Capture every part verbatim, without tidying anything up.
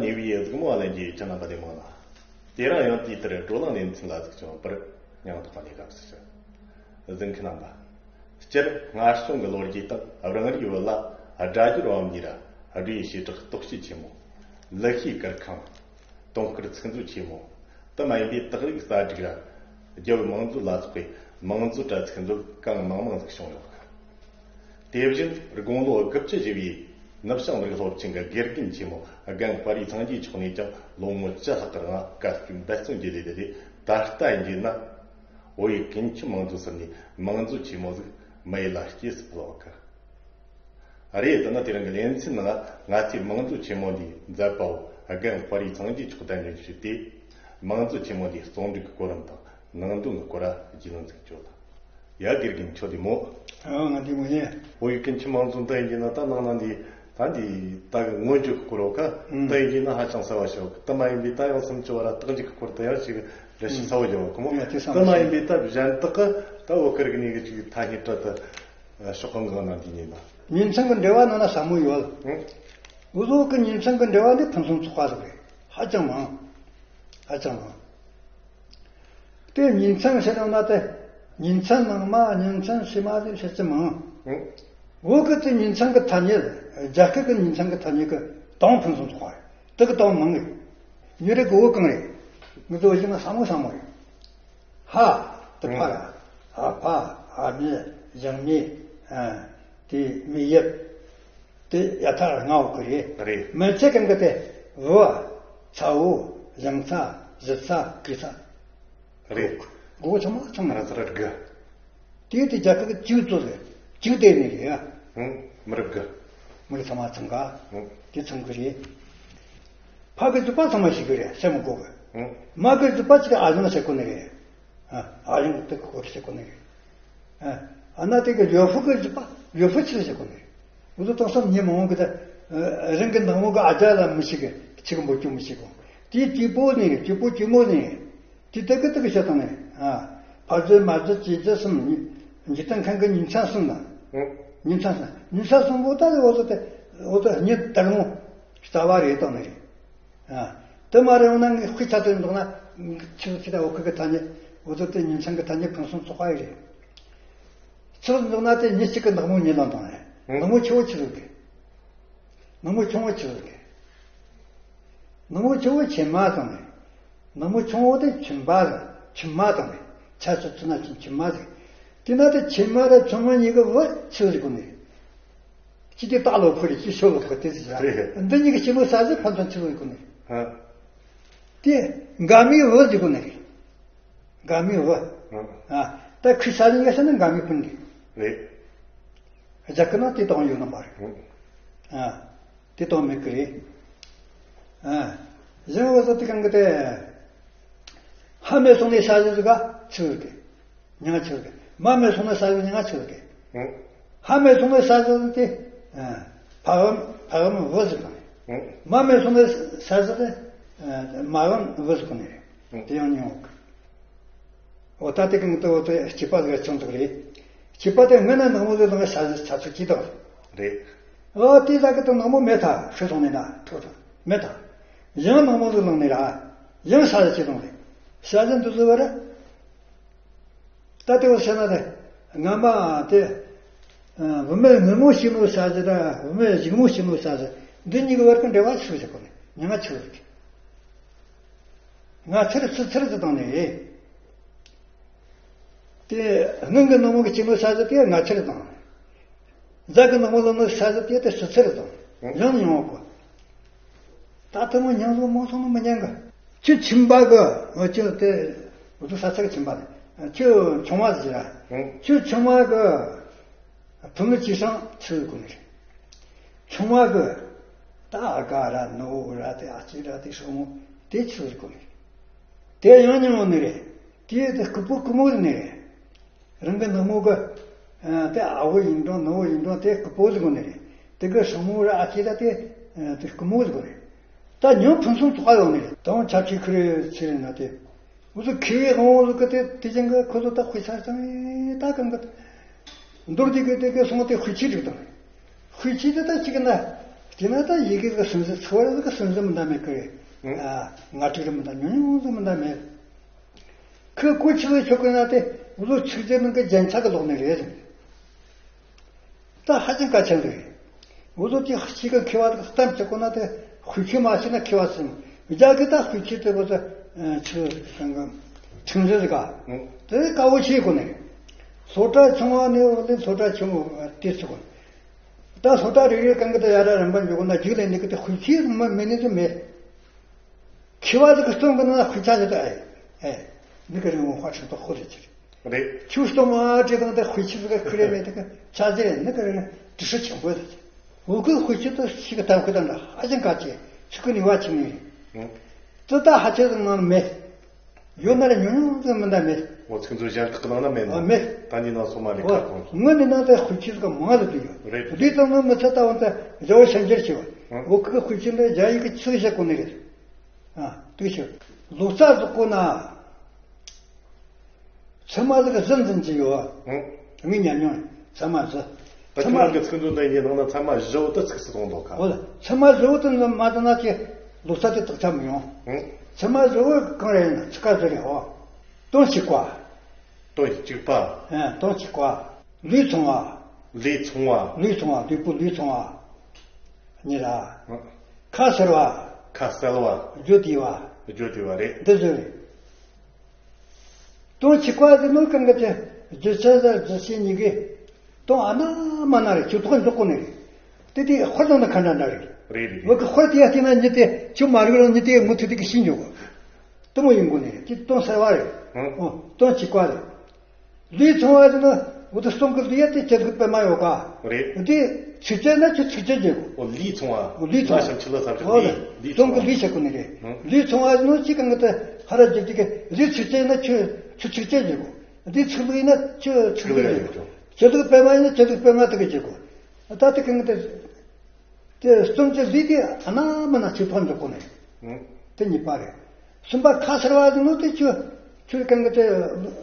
གནས་པའི་གཟིགས་མོ་བ་ལན་གྱི་ཁྱེད་རྣམ་པ་ལས་མང་ལ། དེ་རིང་ཡང་དེའི་ལྟར་བགྲོ་གླེང་ལེ་ཚན་ལ་གཟིགས་སྐྱོང་བར་སྙིང་ཐག་པ་ནས་དགའ་བསུ་ཞུ། གཟིགས་མཁན་རྣམ་པ། སྤྱིར་སྔར་བྱུང་གི་ལོ་རྒྱུས་དག་རང་རེའི་བོད་ལ་སྒྲ་སྒྱུར་བའམ་ཡིན་ར་སྒྲའི་བྱེ་བྲག་རྟོག་དཔྱོད་ཆེན་མོ། ལི་ཤིའི་གུར་ཁང་། དུང་དཀར་ཚིག་མཛོད་ཆེན་མོ། དེ་མ་ཡིན་པའི་དག་རིག་རྩ་འགྲིག་ར། རྒྱལ་བོའི་མང་མཛོད་ལ་སོགས་པའི་མང་མཛོད་ར་ཚིག་མཛོད་གང་མང་མང་ཟིག་བྱུང་ཡོད། དེ་བཞིན་དགུང་ལོ་དགུ་བཅུ་བཞེས་པའི་ནུབ་བྱང་མི་རིགས་སློབ་ཆེན་གྱི་དགེ་རྒན་ཆེན་མོ་རྒན་དཔའ་རིས་སངས་རྒྱས་མཆོག་ནས་ཀྱང་ལོ་ངོ་བཅུ་ལྷག་གི་རིང་བཀའ་བཀྱོན་འབད་བརྩོན་གྱི་ལས་དེ་ལས། ད་ལྟ་ཡིན་གྱི་ན། བོད་ཡུལ་ཀུན་མཁྱེན་མང་མཛོད་ཟེར་ནས་མང་མཛོད་ཆེན་མོ་ཟིག་མི་ཡུལ་ལ་སྐྱེས་སུ་ཕུལ་བ་གི། རེད། དེ་ན་དེ་རིང་གི་ལེ་ཚན་ནང་ང་ཚོས་མང་མཛོད་ཆེན་མོ་འདིའི་མཛད་པ་བོ་རྒན་དཔའ་རིས་སངས་རྒྱས་མཆོག་གདན་འདྲེན་ཞུས་ཏེ། མང་མཛོད་ཆེན་མོ་འདིའི་རྩོམ་སྒྲིག་གི་གོ་རིམ་དང་ནང་དོན་གྱི་སྐོར་ར་རྒྱུས་ལོན་ཟིག་བྱོས་དང་། ཡ། དགེ་རྒན་ཁྱོད་བདེ་མོ། ཨ། ང་བདེ་མོ་ཡིན། བོད་ཡུལ་ཀུན་མཁྱེན་མང་མཛོད་འདི་ཡིན་གྱི་ན་ད་ནང་ན་འདི་ད་འདི་ད་གི་སྔོན་བརྗོད་ཀྱི་སྐོར་བ་ཁ། ཨུམ། འདི་ཡིན་གྱི་ན་ཧ་ཅང་གསལ་བ་ཞིག་ཡོད། དེ་མ་ཡིན་པའི་ད་ཡང་སུམ་ཅུ་བ་ར་རྟགས་འཇུག་གི་སྐོར་དེ་ཡང་ཞིག་འགྲེལ་བཤད་གསལ་བོ་ཡོད་གི་མོ། ཨུམ། དེ་མ་ཡིན་པའི་ད་གཞན་དག་གི་ད་བོད་ཀྱི་རིག་གནས་ཀྱི་ཅིག་ཐ་སྙད་སྤྲད་དེ་ཕྱོགས་གང་གི་ནང་འདི་ཡིན་ན། ཉིན་མཚན་གྱི་འབྲེལ་བ་ནང་ན་ཟབ་མོ་ཡོད། ཨུམ། འུ་ཚོ་གི་ཉིན་མཚན་གྱི་འབྲེལ་བ་འདི་ཕུན་སུམ་ཚོགས་པ་ཟིག་རེད། ཧ་ཅང་མང་། ཧ་ཅང་མང་། དེ་ཉིན་མཚན་ཟེར་ཡོང་ན་དེ་ཉིན་མཚན་ནང་མ་ཉིན་མཚན་ཕྱི་མ་ཟེར་བཤད་ཀྱི་མང་། ཨུ། བོད་ཀྱི་དེ་ཉིན་མཚན་གྱི་ཐ་སྙད། རྒྱ་སྐད་ཀྱི་ཉིན་མཚན་གྱི་ཐ་སྙད་ཀྱི་དོན་ཕུན་སུམ་ཚོགས་པ་རེད། དེ་གི་དོན་མང་གི། ཉིན་རེ་གི་བོད་གང་རེད། ངེད་ཚོ་བཞིན་ན་ཟབ་མོ་ཟབ་མོ་རེད། ཧ། དེ་ཕ་ར། ཧ་ཕ། ཧ་མེ། ཡང་མེ། ཨ། དེ་མེ་ཡབ། དེ་ཡ་ཐ་ལྔ་བོ་གི་རེད། རེད། མན་ཆད་གང་གི་དེ་བུ་བ། ཚ་བོ། བཞེངས་ཚ། བཞུ་ཚ། གུས་ཚ། རེད། གོ་ཚང་མ་ཚང་མ། ར་ཚ་ར་དགུ། དེ་དེ་རྒྱ་སྐད་ཀྱི་བཅུ་ཚོ་རེད། བཅུ་དེ་ནས་རེད་ཡ། ཧུང་། མི་རབས་དགུ། མི་རབས་ཚང་མ་ཚང་ག་ཧུང་། དེ་ཚང་གི་རེད། ཕ་གི་རྒྱུད་པ་ཚང་མ་ཤེས་གི་རེད། སེམས་གོ་གི་ཧུང་། མ་གི་རྒྱུད་པ་ཅིག་ཨ་ཡོང་ཟེར་གོ་ནི་རེད། ཨ། ཨ་ཡོང་དེ་གོ་ཟེར་གོ་ནི་རེད། ཨ། ཨ་ན་དེ་གི་ཡོ་ཧྥུ་གི་རྒྱུད་པ་ཡོ་ཧྥུ་ཆི་ཟེར་གོ་ནི་རེད། འུ་ཚོ་དེང་སང་མྱི་མང་པོ་གི་ད་རང་གི་ནང་མོ་གི་ཨ་ཅག་ལ་མི་ཤེས་གི། ཆི་གི་འབོད་རྒྱུ་མི་ཤེས་གོ། དེའི་གཅིག་པོ་ནི་རེད། གཅིག་པོ་གཅིག་མོ་ནི་རེད། དེ་དག་གི་དག་གི་བཤད་སྟངས་ནི། ཨ། ཕ་རྒྱུད་མ་རྒྱུད་བྱས་རྒྱུད་གསུམ། འཇིག་རྟེན་མཁན་གྱི་ཉིན་མཚན་གསུམ་དང་། ཨང་། ཉིན་མཚན་གསུམ། ཉིན་མཚན་གསུམ་པོ་ད་འོ་ཚོ་དེ་འོ་ཚོ་ཉིན་ལྟར་མོ་རྩ་བ་རེད་དང་ནི། ཨ། དེ་མ་རེད་འོ་ན་ངས་དཔེ་ཆ་དེ་འདོགས་ན་ཆི་ཆི་ད་འོ་ཁུ་གི་ཐ་སྙད། འོ་ཚོ་དེ་ཉིན་མཚན་གྱི་ཐ་སྙད་ཕུན་སུམ་ཚོགས་པ་ཡི་རེད། ཆི་འདོགས་ན་དེ་ཉིན་གཅིག་གི་ནག་མོ་ཉིན་ལ་དང་ནི། ཨང་། ནག་མོ་ཆེ་བོ་ཆི་ཟིག་གི། ནག་མོ་ཆུང་བོ་ཆི་ཟིག་གི། ནག་མོ་ཆུང་བོ་ཆེན་མ་དང་ནི། ནག་མོ་ཆུང་བོ་དེ་ཆུན་པ་དང་། ཆུན་མ་དང་ནི། ཆ་ཆུ་ཆུ་ན་ཆུན་ཆུན་མ་ཟིག། དེ་ན་དེ་ཆེན་མ་ར་ཆུང་མ་གཉིས་ཀྱི་བུ་ཆི་ཟིག་གོ་ནི། ཅི་དེ་སྟག་ལོ་ཁོ་རེ་ཅི་ཤོ་ལོ་ཁོ་དེ་ཟིག་ར། རེད། འདི་གཉིས་ཀྱི་ཕྱི་ལོ་ས་ཟིག་ཕན་ཚུན་ཆི་ཟིག་གོ་ནི། ཨ། དེ་འགའ་མིའི་བུ་ཟིག་གོ་ནི་རེད། འགའ་མིའི་བུ། ཨ། ཨ། ད་ཁོའི་ས་ཟིག་ཡ་ས་ནི་འགའ་མིའི་སྤུན་རེད། རེད། རྒྱ་སྐད་ནང་དེ་དང་ཡོད་ནི་མ་རེད། ཨ། དེ་དང་མེད་གི་རེད། ཨ། གཞན་བ་ཟོ་དེ་གང་གི་དེ། ཕ་མེད་སོང་ནས་ས་ཟིག་ག་ཆི་ཟིག་གི། མྱིང་ང་ཆི་ཟིག་གི། མ་མེད་སོང་ནས་ས་ཟིག་མྱིང་ང་ཆི་ཟིག་གི། ཨ། ཕ་མེད་སོང་ནས་ས་ཟིག་དེ། ཨ། ཕ་བུ་ཕ་བུ་མོ་བུ་ཟིག་དང་། ཨ། མ་མེད་སོང་ནས་ས་ཟིག་དེ། ཨ། མ་བུ་བུ་ཟིག་དང་ནི། ཨ། དེ་ཡང་མྱིང་ཡོད་གི། འོ་ད་དེ་གི་ངི་ཏོ་འོ་ཏོ་སྐྱེས་པ་ཟིག་ཆུང་ཟིག་རེད། སྐྱེས་པ་དེ་སྔོན་ན་ནག་མོ་ཟིག་ལངས་ས་ཟིག་ཆ་ཚུགས་ཀྱི་དང་། རེད། འོ་དེ་ཟ་གི་དང་ནག་མོ་མེད་ཐ་ཤི་སོང་ནས་ན་ཐུག་དང་མེད་ཐ། ཡང་ནག་མོ་ཟིག་ལངས་ནས་ར། ཡང་ས་ཟིག་ཆེ་སོང་རེད། ས་ཟིག་འདི་ཟིག་བ་ར། ད་དེ་བ་ཟེར་ན་དེ། སྔ་མ་དེ། ཨ། བུད་མེད་སྔོན་མོ་ཞིག་ནོ་ས་ཟིག་ར་བུད་མེད་གཞུག་མོ་ཞིག་ནོ་ས་ཟིག་འདི་གཉིས་ཀྱི་བར་གྱི་འབྲེལ་བ་ཆི་ཟིག་གོ་ནས་མྱིང་ང་ཆི་ཟིག་གི། སྔ་ཚར་ཕྱི་ཚར་དུ་བཏང་ནས། དེ་སྔོན་གྱི་ནག་མོ་གི་སྐྱེས་ནོ་ས་ཟིག་དེ་སྔ་ཚར་དང་། རྫ་གི་ནག་མོ་ལ་ནོ་ས་ཟིག་དེ་དེ་ཕྱི་ཚར་དང་། ཡང་ཡང་གོ། ད་དེ་མོ་མྱིང་ཟིག་མང་སོང་ནོ་མི་ཉན་གི། ཁྱོད་ཁྱིམ་པ་གི། འོ་ཁྱོད་དེ་འུ་ཚོ་ས་ཆ་གི་ཁྱིམ་པ་ནི། ཁྱོད་ཆུང་བ་ཟིག་ར། ཁྱོད་ཆུང་བ་གི། བུ་མོ་སྐྱེས་སང་ཆི་ཟིག་གོ་ནི་རེད། ཆུང་བ་གི། ད་ཨ་ཀ་ར་ནུ་བོ་ར་དེ་ཨ་ཅེ་ར་དེ་སྲུ་མོ་དེ་ཆི་ཟིག་གོ་ནི་རེད། དེ་ཡང་ཉུང་ནི་རེད། དེ་དེ་སྐུ་པོ་སྐུ་མོ་ནི་རེད། རང་གི་ནུ་མོ་གི། ཨ། དེ་ཨ་བོ་ཡིན་རུང་ནུ་བོ་ཡིན་རུང་དེ་སྐུ་པོ་ཟིག་གོ་ནི་རེད། དེ་གི་སྲུ་མོ་ར་ཨ་ཅེ་ར་དེ། ཨ། དེ་སྐུ་མོ་ཟིག་གོ་རེད། ད་ཉུང་ཕུན་སུམ་ཚོགས་པ་ཡོང་ནི་རེད། དང་ཆབས་ཅིག་ཁུར་ཚེ་རིང་ན་དེ། འུ་ཚོ་མཁས་པའི་དབང་པོ་ཟིག་གི་དེ་དེ་ཅན་གི་ཁོ་ཚོ་ད་དཔེ་ཆ་ཚང་ད་གང་གི། མདོར་བསྡུས་གི་དེ་གི་སོང་དེ་དཔེ་ཆའི་སྒྲིག་དང་། དཔེ་ཆའི་དེ་ད་གཅིག་ན། དེ་ན་ད་ཡི་གེ་གི་སུན་གཙེར་ཚིག་བར་གི་སུན་གཙེར་མི་འདྲ་མེད་ཀི་རེད། ཨ། ང་དྲུག་རེ་མི་འདྲ་ཉུང་ཉུང་ཟིག་མི་འདྲ་མེད། ཁོས་གོ་ཆི་ཟིག་ཆོད་གི་ན་དེ་འུ་ཚོ་ཚིག་རྩལ་ནང་གི་རྒྱན་ཆ་གི་ལོག་ནི་རེད་ཟེར། ད་ཧ་ཅང་གལ་ཆེན་རེད། འུ་ཚོ་དེ་གཅིག་གི་མཁས་པ་གཏམ་བྱེད་གོ་ན་དེ་དཔེ་ཆ་མ་ཤེས་ན་མཁས་པ་ཟེར། རྒྱ་གི་ད་དཔེ་ཆ་དེ་འུ་ཚོ་ཆི་ཟིག་གང་གི་ཁྲིམས་རེད་ག་ཨང་། དེ་དཀའ་བོ་ཆེ་གོ་ནི། སློབ་གྲྭ་ཆུང་བ་ནས་འོ་ལེ་སློབ་གྲྭ་ཆུང་བ་དེ་ཚོ་གོ། ད་སློབ་གྲྭ་རེ་རེ་གང་གི་ད་ཡར་ར་རིམ་པ་འཇོག་ན་རྒྱུགས་ལེན་ནི་གི་དེ་དཔེ་ཆ་མ་མེད་ནི་དེ་མེད། མཁས་པ་ཟིག་གི་རྩོམ་གི་ནང་ན་དཔེ་ཆ་ཟིག་ད་ཨེ། ཨེ། མི་གི་རིང་བོ་ཧ་ཆེན་པོ་ཁོ་རེ་ཆེ། རེད། ཁྱོད་རྩོམ་ཨ་བྲིས་དང་དེ་དཔེ་ཆ་ཟིག་གི་ཁུ་རེ་མེད་དེ་གི་ཆ་ཟིག་མི་གི་རིང་དྲི་ཤོག་ཆེན་པོ་ཟིག་འོ་གི་དཔེ་ཆ་དེ་ཞིག་གི་གཏམ་ཁུ་དང་འདྲ་ཧ་ཅང་གལ་ཆེ་ཆུ་གི་ནུས་པ་ཆེ་ནི་རེད། ཨང་། དེ་ད་ཧ་ཅང་ཟིག་ནང་ན་མེད། ཡོད་ན་ར་ཉུང་ཉུང་ཟིག་མི་འདྲ་མེད། འོ་ཚིག་མཛོད་གཞན་དག་གི་ནང་ན་མེད་ཨ་ནོ། མེད། ད་འདི་ནང་སོ་མ་ལི་ཁ་ཁོང་ཚོ། ངོ་ནི་ནང་དེ་དཔེ་ཆ་ཟིག་མང་ལ་དུ་ཡོད། རེད། དེ་ཙམ་ནི་མི་ཚད་ད་འོན་ཏེ་རྒྱལ་བ་ཤན་སྦྱར་ཆེ་བ། ཨང་། འོ་གི་དཔེ་ཆ་འདི་རྒྱ་ཡིག་གི་ཆི་ཟིག་བཤད་གོ་ནི་རེད། ཨ། དུ་ཤོད། ལོ་ཙཱ་བཟོ་གོ་ན། ཚད་མ་ཟིག་གི་གཟི་འཛིན་གྱི་ཡོད། ཨང་། ངས་ཉན་མྱོང་། ཚད་མ་གཟི། ད་ཚད་མ་ཁྱོད་རང་གི་ཚིག་མཛོད་འདི་ཡིན་ནང་ན་ཚད་མ་བཞི་བོ་དེ་ཚིག་སུ་གཏོང་འདུག་ག་འོ་ལ་ཚད་མ་བཞི་བོ་དེ་མ་དེ་ན་ཀྱི་ལོ་ཙཱ་དེ་དག་ཆ་མི་ཡོང་། ཨང་། ཚད་མ་བཞི་བོ་གང་རེད་ན་ཚིག་ཁ་བཞི་རེད་ཨོ། དོན་གཅིག་པ། དོན་གཅིག་པ། ཨ། དོན་གཅིག་པ། ལུས་མཚུངས་པ། ལུས་མཚུངས་པ། ལུས་མཚུངས་པ་ལུས་པོ་ལུས་མཚུངས་པ། གཉིས་ར། ཨང་། ཁ་གསལ་བ། ཁ་གསལ་བ། རྒྱུ་དེ་བ། རྒྱུ་དེ་བ་རེད། འདི་བཟོ་རེད། དོན་གཅིག་པ་དེ་ནོ་གང་གི་དེ་རྒྱུ་ཆ་ཟ་རྒྱུ་ཆེ་གཉིས་ཀའི་དོན་ཨ་ན་མ་ན་རེད། ཁྱོད་ཐོག་འཇོག་གོ་ནི་རེད། དེ་དེ་ཧོར་དང་ན་ཁ་འདྲ་འདྲ་རེད། རེད་རེད། བོད་གི་ཧོར་དེ་ཡ་བལྟས་ན་མྱི་དེ་ཁྱོད་མ་རིག་རང་མྱི་དེ་མུ་མཐུད་དེ་གི་ཤི་འཇོག་གོ། དེ་མོ་ཡིན་གོ་ནི་རེད། དེ་དོན་གསལ་བ་རེད། ཨང་། ཨོ་དོན་གཅིག་པ་རེད། ལུས་མཚུངས་པ་དེ་ནི་འོ་དེ་གསུང་གི་ལུས་ཡ་དེ་ཅི་ཟིག་པད་མ་ཡོད་ག་རེད། དེ་ཚིགས་བཅད་ན་ཁྱོད་ཚིགས་བཅད་བྱེད་དགོས། ཨོ་ལུས་མཚུངས་པ། ལུས་མཚུངས་པ། ལ་ཤམ་ཆི་ལ་ས་ཆ་ཨོ་ལུས་ལུས་གསུང་གི་མཚུངས་པ། ལུས་བྱེད་དགོས་ནི་རེད། ཨང་། ལུས་མཚུངས་པ་དེ་ནི་ཅི་གང་གི་དེ་ཧ་ར་བརྗོད་དེ་གི་ལུས་ཚིགས་བཅད་ན་ཁྱོད་ཁྱོད་ཚིགས་བཅད་བྱེད་དགོས། དེ་ཚིག་ལུས་ན་ཁྱོད་ཚིག་ལུས་བྱེད་དགོས། ཅི་ཟིག་པད་མ་ཡིན་ན་ཅི་ཟིག་པད་མ་དེ་གི་བྱེད་དགོས། ད་དེ་གང་གི་དེ། དེ་གསུམ་གྱི་ལུས་དེ་ཨ་ན་མ་ན་ཆོས་ཐོག་འཇོག་གོ་ནས། ཨང་། དེ་གཉིས་པ་རེད། གསུམ་པ་ཁ་གསལ་བ་ཟེར་ནོ་དེ་ཁྱོད་ཁྱོད་གང་གི་དེ་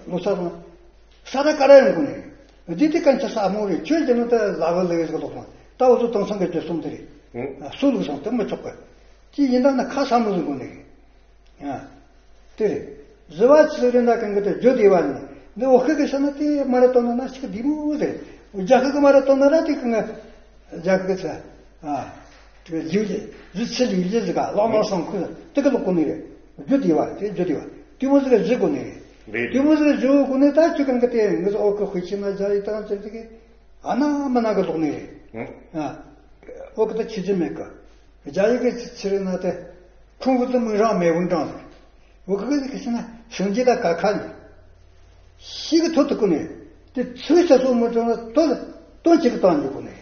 ལོ་ས་སོང་། ས་ར་ཀ་ར་ཡོང་གོ་ནས། འདི་དེ་གང་ཆ་ས་མོ་རེད། ཁྱོད་ཀྱི་ནོ་དེ་ལ་བ་ལ་ཡོད་ལོག་སོང་། ད་འུ་ཚོ་དེང་སང་གི་རྒྱུ་གསུམ་དེ་རེད། ཨང་། སུ་ལོག་སོང་དེ་མི་ཆོག་གི་ཅི་ཡིན་ད་ན་ཁ་ས་མོ་ཟེར་གོ་ནས། ཨ། དེ་རེད། བཟི་བ་ཆི་རེད་ན་གང་གི་དེ་རྒྱུ་དེ་བ་ནི། འདི་འོ་ཁ་གི་ས་ན་དེ་མ་ར་ཏོ་ན་ན་ཞིག་དེ་མོ་རེད། རྒྱ་ཁ་གི་མ་ར་ཏོ་ན་ར་དེ་གང་གི་རྒྱ་ཁ་གི་ཚ། ཨ། དེ་རྒྱུ་རྒྱུ་ཆི་ལུས་ལུས་ཟི་ག་ལོ་མ་སོང་ཁུ་དེ་གི་ལོ་གོ་ནི་རེད། རྒྱུ་དེ་བ་དེ་རྒྱུ་དེ་བ་དེ་མོ་ཟི་ག་བཟི་གོ་ནི་རེད། རེད། དེ་མོ་ཟི་ག་བཟི་གོ་ནི་ད་ཁྱོད་གང་གི་དེ་ངི་ཟི་འོ་ཁ་དཔེ་ཆ་ན་རྒྱ་ཡི་དང་ཅི་ཟི་གི་ཨ་ན་མ་ན་གི་ལོག་ནི་རེད། ཨ། འོ་གི་ད་ཆི་ཆི་མེད་གི་རྒྱ་ཡིག་གི་ཆི་རེད་ན་དེ། ཁུང་བུ་དུ་མིང་རང་མེ་བུན་ཀྲང་ཟེར། འོ་གི་གི་ཟེར་ན་སངས་རྒྱས་ལ་ཀ་ཁ་ནི། ཤི་གི་ཐོ་ཐུ་ཀུ་ནི། དེ་ཚུལ་ས་སོ་མི་ཀྲང་ལ་དོ་དོན་གཅིག་གི་བཏང་འཇུག་གོ་ནི།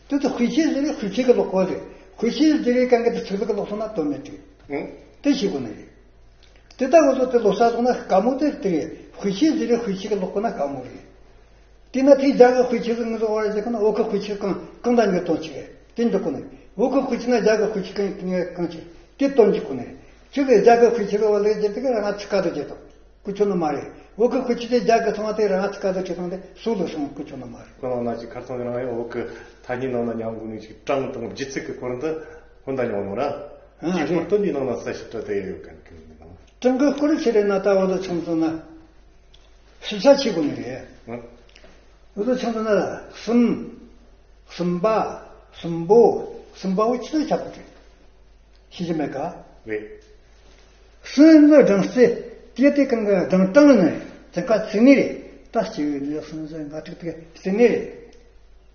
དེ་དུ་དཔེ་ཆ་ཟེར་རེ་དཔེ་ཆ་གི་ལོག་གོ་ཟེར། དཔེ་ཆ་ཟེར་རེ་གང་གི་དེ་ཚིག་ལ་གི་ལོག་སོང་ན་དོན་མེད་དུ། དེ་ཤི་གོ་ནི་རེད། དེ་ལྟ་བུ་ཚོ་དེ་ལོ་ས་སོང་ན་དཀའ་མོ་དེ་དེ་རེད། དཔེ་ཆ་ཟེར་རེ་དཔེ་ཆ་གི་ལོག་གོ་ན་དཀའ་མོ་རེད། དེས་ན་དེའི་རྒྱ་གི་དཔེ་ཆ་ཟིག་ངེད་ཚོ་བར་ཞིག་ན་འོ་གི་དཔེ་ཆ་གང་གང་དང་ཉོ་གཏོང་བྱེད་དེ་འདྲ་གོ་ནས། འོ་གི་དཔེ་ཆ་ན་རྒྱ་གི་དཔེ་ཆ་གང་ངས་གང་བྱེད་དེ་སྟོན་གྱི་གོ་ནས། ཁྱོད་ཀྱིས་རྒྱ་གི་དཔེ་ཆ་གི་བ་ལས་རྒྱབ་དེ་གི་རང་ང་ཚིག་ཁ་དུ་བྱེད་དང་ཁུ་ཆོ་ནི་མ་རེད། འོ་གི་དཔེ་ཆ་དེ་རྒྱ་གི་ཚང་བ་དེ་རང་ང་ཚིག་ཁ་དུ་བྱེད་དང་དེ་སུ་ལ་སོང་ཁུ་ཆོ་ནི་མ་རེད། ཁོ་རང་ན་ཅིག་ཁར་སང་རང་ཡང་འོ་གི་ཐ་སྙད་ནང་ན་མཉམ་གོ་ནས་ཅིག་གྲངས་དང་སྒྱུ་ཚིག་གི་སྐོར་འདི་ཧོན་ད་མྱོང་ནོ་ར། ཨ་ཅིག་རེད། སྐོར་དོན་འདིའི་ནང་ན་གསལ་ཞིབ་སྤྲད་དེ་ཡོད་མཁན་གི་ནང་། གྲངས་ཀྱི་སྐོར་ཆེ་རེད་ན་ད་འོ་ད་ཆང་ཚང་ན། ཞིབ་ཆ་ཆེ་དགོས་ནི་རེད། ཨ། འུ་ཚོ་ཆང་དུ་ན་གསུམ། གསུམ་པ། གསུམ་པོ། གསུམ་པ་བོ་ཆི་ཆགས་པ་རེད། ཤེས་ཀྱི་མེད་ཀ་རེད། གསུམ་ནི་སྦྲང་རྩི། དེ་དེ་གང་གི་སྦྲང་སྦྲང་ནི་ཙན་ཁ་ཚིག་ནི་རེད། ད་སྐྱེ་བའི་ནི་གསུམ་ཚན་ལྔ་དྲུག་དེ་ཚིག་ནི་རེད།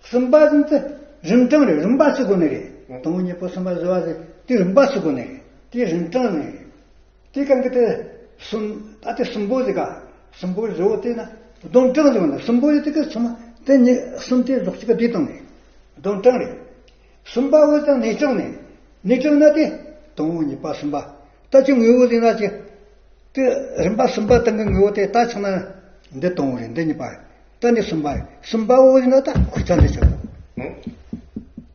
གསུམ་པ་ཟིན་ཚེ་རིམ་གྲངས་རེད། རིམ་པ་ཚིག་དགོས་ནི་རེད། དང་པོ་གཉིས་པོ་གསུམ་པ་བཞི་བ་ཟིན་དེ་རིམ་པ་ཚིག་དགོས་ནི་རེད། དེ་རིམ་གྲངས་ནི་རེད། དེ་གང་གི་དེ་གསུམ། ད་དེ་གསུམ་པོ་ཟིག་ག་གསུམ་པོ་བཞི་བོ་དེ་ན་སྡོམ་གྲངས་ཟིག་ན་གསུམ་པོ་ཡོད་དེ་གི་གསུམ་དེ་ཉི་གསུམ་དེ་ཟོག་གཅིག་ག་དེ་བཏང་ནས་སྡོམ་གྲངས་རེད། གསུམ་པ་བོ་དང་གནས་གྲངས་ནས་གནས་གྲངས་ན་དེ་དང་པོ་གཉིས་པ་གསུམ་པ་ད་ཅི་དངོས་པོ་ཟིག་ན་ཅི་དེ་རིམ་པ་གསུམ་པ་དང་གི་དངོས་པོ་དེ་ད་ཆགས་ན་འདི་དང་པོ་རེད། འདི་གཉིས་པ་རེད། ད་འདི་གསུམ་པ་རེད། གསུམ་པ་བོ་ཟིག་ན་ད་ཁུ་ཚ་འདི་ཆགས་དང་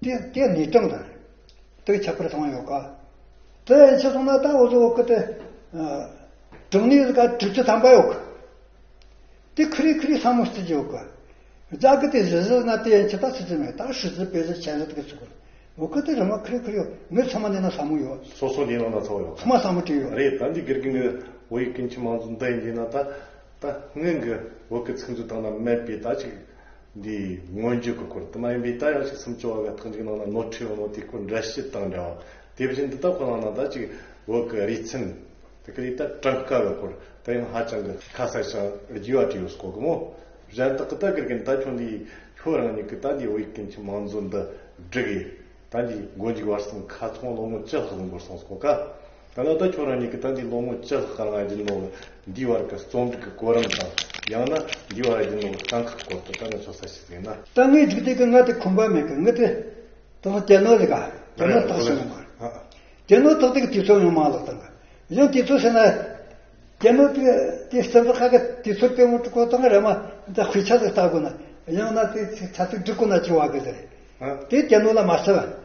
དེ་དེ་གནས་གྲངས་དང་། དེ་ཁྱད་པར་ཚང་ཡོད་ཀ་དེ་ཡན་ཆད་སོང་ན་ད་འུ་ཚོ་འོ་ཀ་དེ། ཨ། གྲངས་གནས་ཀ་དྲུག་ཅུ་ཐམ་པ་ཡོད་ཀ་དེ་ཁི་རི་ཁི་རི་ས་མོ་སྟེ་ཡོད་ཀ་རྒྱ་གི་དེ་བཞི་བཞི་ན་དེ་ཡན་ཆད་ད་སྲིད་ཀྱི་མེད། ད་ཧྲི་ཙི་པེ་ཙི་ཆན་ཙི་དེ་གི་ཚུགས་གི་བོད་སྐད་དེ་རང་ང་ཁེར་ཁེར་ཡོད། ངས་ཚང་མ་ནས་ན་ས་མོ་ཡོད། སོ་སོ་ལས་ནང་ན་ཚ་བོ་ཡོད། ཚང་མ་ས་མོ་བྲིས་ཡོད། རེད། ད་འདི་དགེ་རྒན་གྱི་བོད་ཡིག་ཀུན་མཁྱེན་མང་གཙོ་འདི་ཡིན་ན། ད་ད་སྔོན་གྱི་བོད་ཀྱི་ཚིག་མཛོད་དང་ན་མེད་པའི་ད་ཅིག་འདི་མངོན་བརྗོད་ཀྱི་སྐོར་དུ་མ་ཡིན་པའི། ད་ཡང་ཅིག་སུམ་ཅུ་བ་ག་ཐག་འཇིག་ནང་ན་ནོར་འཁྲུལ་ཡོད་ནོ་དེ་སྐོར་འགྲེལ་བཤད་དང་འདྲ་བ། དེ་བཞིན་འདི་ད་ཁོ་ནང་ན་ད་ཅིག་བོད་ཀྱི་རིག་ཚན་དེ་ཀ་ལས་ད་གྲངས་ཀ་གི་སྐོར་ད་ཡང་ཧ་ཅང་གི་ཁ་གསལ་ཞིང་རྒྱས་པ་བྲིས་ཡོད་སྐོར་གི་མོ། གཞན་དག་གི་ད་དགེ་རྒན་ད་ཁྱོད་འདི་ཁྱོད་རང་ཉིད་ཀྱི་ད་འདི་བོད་ཡིག་ཀུན་མཁྱེན་མང་གཙོ་འདི་བསྒྲིགས་ཡིན། ད་འདི་མགོ་མཇུག་བར་གསུམ་ཁ་ཚང་ལོ་ངོ་བཅུ་ལྷག་ལོན་དགོས་སོང་ཟེར་གོ་ཀ། ད་ལྟ་ད་ཁྱོད་རང་ཉིད་ཀྱི་ད་འདི་ལོ་ངོ་བཅུ་ལྷག་རིང་ཡིན་ནོ་འདི་བར་གྱི་རྩོམ་སྒྲིག་གི་གོ་རིམ་དང་། ཡང་ན་འདི་བར་ཡིན་ནོ་གི་དཀའ་ཁག་སྐོར་དུ་ད་ནི་ཚོ་ས་ཞིག་ཡིན་ན། ད་ངས་སྒྲིག་དེ་གི་ང་དེ་ཁོམ་པ་མེད་གི། ངས་དེ་དང་དེ་ནོ་ལས་ཀ་དེ་ནོ་རེད། བཏགས་ཤིང་ཡོང་བ། དེ་ནོ་བཏགས་དེ་གི་དུས་ཚོད་ཡང་མང་ལོག་དང་གི། ཡང་དུས་ཚོད་ཟེར་ན། རྒྱ་ནོ་དེ་དེ་སྟབས་ཁ་གི་དུས་ཚོད་དཔེ་མོ་དྲུག་གོ་དང་ར་མ་ད་དཔེ་ཆ་ཟིག་ལྟ་དགོས་ན། ཡང་ན་དེ་ཚ་ཚིག་འབྲི་དགོས་ན་ཅི་བ་གི་ཟེར། ཨ། དེ་རྒྱ་ནོ་ལ་མ་ཟེར་བ།